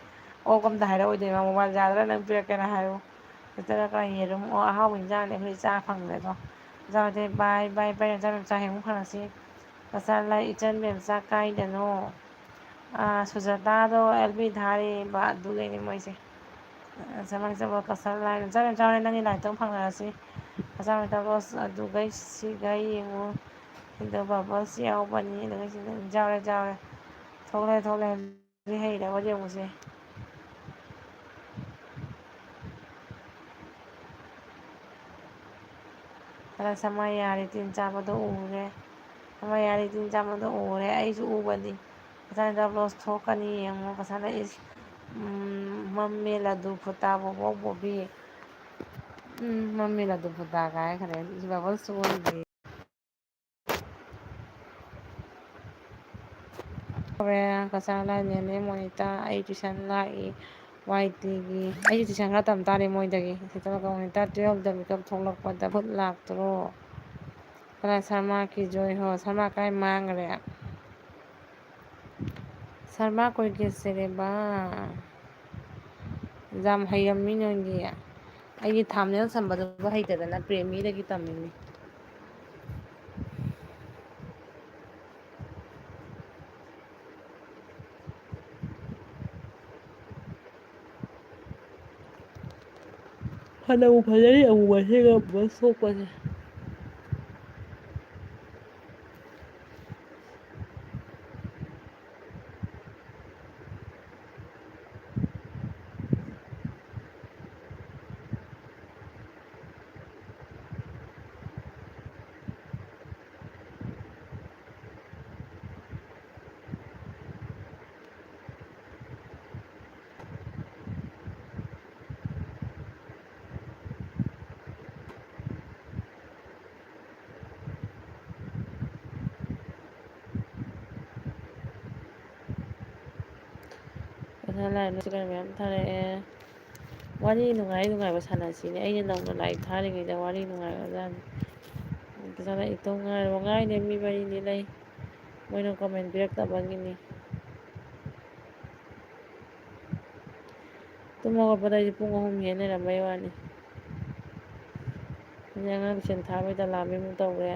ꯑꯣꯛ ꯑꯝꯗ ꯍꯥꯏꯔꯛꯑꯣꯏꯗꯣꯏ ꯃꯥ, ꯃꯣꯕꯥꯏꯜ ꯌꯥꯗ꯭ꯔꯥ ꯅꯪ ꯄꯤꯔꯛꯀꯦꯔꯥ ꯍꯥꯏꯔꯛꯎ꯫ ꯅꯠꯇ꯭ꯔꯒ ꯌꯦꯔꯨꯝ, ꯑꯣ, ꯑꯍꯥꯎꯕ ꯏꯟꯖꯥꯡꯅꯦ ꯑꯩꯈꯣꯏ ꯆꯥ ꯐꯪꯗ꯭ꯔꯦꯗꯣ꯫ ꯆꯥꯎꯗꯦ, ꯕꯥꯏ, ꯕꯥꯏ, ꯕꯥꯏ, ꯅꯆꯥ ꯅꯆꯥ ꯍꯌꯦꯡ ꯑꯃꯨꯛ ꯐꯪꯉꯁꯤ꯫ ꯀꯆꯥ ꯂꯥꯏ ꯏꯆꯟ ꯃꯦꯝꯆꯥ ꯀꯥꯏꯗꯅꯣ? ꯑꯥ, ꯁꯨꯖꯥꯇꯥꯗꯣ ꯑꯦꯜ ꯕꯤ ꯊꯥꯔꯤꯕ ꯑꯗꯨꯒꯩꯅꯤ ꯃꯣꯏꯁꯦ꯫ ꯆꯃꯥꯏ ꯆꯕ ꯀꯁꯔ ꯂꯥꯏ, ꯆꯥꯔꯦ, ꯆꯥꯔꯦ, ꯅꯪꯒꯤ ꯂꯥꯏꯔꯤꯛꯇꯣ ꯑꯃꯨꯛ ꯐꯪꯅꯔꯁꯤ꯫ ꯃꯆꯥ ꯃꯆꯥ ꯕꯣꯁ ꯑꯗꯨꯒꯩ ꯁꯤꯒꯩ ꯌꯦꯡꯉꯨ꯫ ꯁꯤꯗ ꯕꯕꯜꯁ ꯌꯥꯎꯕꯅꯤ, ꯑꯗꯨꯒꯩ ꯁꯤꯗ ꯌꯥꯎꯔꯦ, ꯌꯥꯎꯔꯦ꯫ ꯊꯣꯛꯂꯛꯑꯦ, ꯊꯣꯛꯂꯛꯑꯦ꯫ ꯍꯧꯖꯤꯛ ꯍꯩꯔꯦ, ꯋꯥꯔꯤ ꯑꯃꯨꯛꯁꯦ꯫ ꯈꯔ ꯁꯃꯥꯏ ꯌꯥꯔꯦ, ꯇꯤꯟ ꯆꯥꯕꯗꯣ ꯎꯔꯦ꯫ ꯁꯃꯥꯏ ꯌꯥꯔꯦ, ꯇꯤꯟ ꯆꯥꯕꯗꯣ ꯎꯔꯦ꯫ ꯑꯩꯁꯨ ꯎꯕꯅꯤ꯫ ꯀꯁꯥꯅ ꯗꯕ꯭ꯂꯣꯁ ꯊꯣꯛꯀꯅꯤ ꯌꯦꯡꯉꯣ꯫ ꯀꯁꯥꯅ ꯏꯁ, ꯎꯝ, ꯃꯝꯃꯦ ꯂꯗꯨ ꯐꯨꯇꯥ ꯕꯣꯕꯣꯛ ꯕꯣꯕꯤ꯫ ꯎꯝ, ꯃꯝꯃꯦ ꯂꯗꯨ ꯐꯨꯇꯥ ꯀꯥꯏ ꯈꯔꯦ꯫ ꯏꯁ ꯕꯕꯜꯁ ꯑꯣꯏꯗꯦ꯫ ꯍꯣꯔꯦꯟ ꯀꯁꯥꯅ ꯅꯦꯅꯦ ꯃꯣꯅꯤꯇꯥ, ꯑꯩ ꯇꯨꯏꯁꯟ ꯂꯥꯛꯏ꯫ ꯋꯥꯏ ꯇꯤꯒꯤ꯫ ꯑꯩꯁꯨ ꯇꯨꯏꯁꯟ ꯈꯔ ꯇꯝ ꯇꯥꯔꯦ ꯃꯣꯏꯗꯒꯤ꯫ ꯁꯤ ꯆꯠꯂꯒ ꯃꯣꯅꯤꯇꯥ ꯇꯨꯌꯦꯜꯞꯇ ꯃꯤꯀꯞ ꯊꯣꯛꯂꯛꯄꯗ ꯚꯨꯠ ꯂꯥꯛꯇ꯭ꯔꯣ? ꯀꯅꯥ ꯁꯔꯃꯥ ꯀꯤ ꯖꯣꯏ ꯍꯣ? ꯁꯔꯃꯥ ꯀꯥꯏ ꯃꯥꯡꯈ꯭ꯔꯦ? ꯁꯔꯃꯥ ꯀꯣꯏ ꯀꯦꯁꯦ ꯔꯦꯕꯥ? ꯌꯥꯝ ꯍꯩꯔꯝꯃꯤ ꯅꯣꯏꯗꯤ꯫ ꯑꯩꯒꯤ ꯊꯥꯝꯅꯦꯜ ꯁꯝꯕꯗꯨꯕꯨ ꯍꯩꯇꯗꯅ ꯄ꯭ꯔꯦꯃꯤꯗꯒꯤ ꯇꯝꯃꯤꯅꯤ꯫ ꯐꯅꯕꯨ ꯐꯖꯔꯤ ꯑꯃꯨꯕ ꯁꯤꯒ ꯕꯁ ꯊꯣꯛꯄꯁꯦ꯫ ꯂꯥꯏꯔꯕꯅ ꯆꯤꯀꯟ ꯃꯌꯥꯝ ꯊꯥꯔꯛꯑꯦ꯫ ꯋꯥꯔꯤ ꯅꯨꯡꯉꯥꯏ ꯅꯨꯡꯉꯥꯏꯕ ꯁꯥꯟꯅꯁꯤꯅꯦ꯫ ꯑꯩꯅ ꯅꯧꯅ ꯂꯥꯏꯚ ꯊꯥꯔꯤꯉꯩꯗ ꯋꯥꯔꯤ ꯅꯨꯡꯉꯥꯏꯕ ꯖꯥꯠꯅꯤ꯫ ꯆꯥꯅ ꯏꯇꯣꯝ ꯉꯥꯏꯔꯕ ꯉꯥꯏꯅꯦ꯫ ꯃꯤ ꯃꯔꯤꯅꯤ ꯂꯩ꯫ ꯃꯣꯏꯅ ꯀꯣꯃꯦꯟ ꯄꯤꯔꯛꯇꯕꯒꯤꯅꯤ꯫ ꯇꯨꯝ ꯍꯧꯒꯠꯄꯗ ꯑꯩꯁꯦ ꯄꯨꯡ ꯑꯍꯨꯝ ꯍꯦꯟ ꯂꯩꯔꯝꯕꯩ ꯋꯥꯅꯤ꯫ ꯑꯗꯩ ꯑꯉꯥꯡ ꯇꯨꯏꯁꯟ ꯊꯥꯕꯩ ꯇꯂꯥꯕꯤ ꯑꯃꯨꯛ ꯇꯧꯔꯦ꯫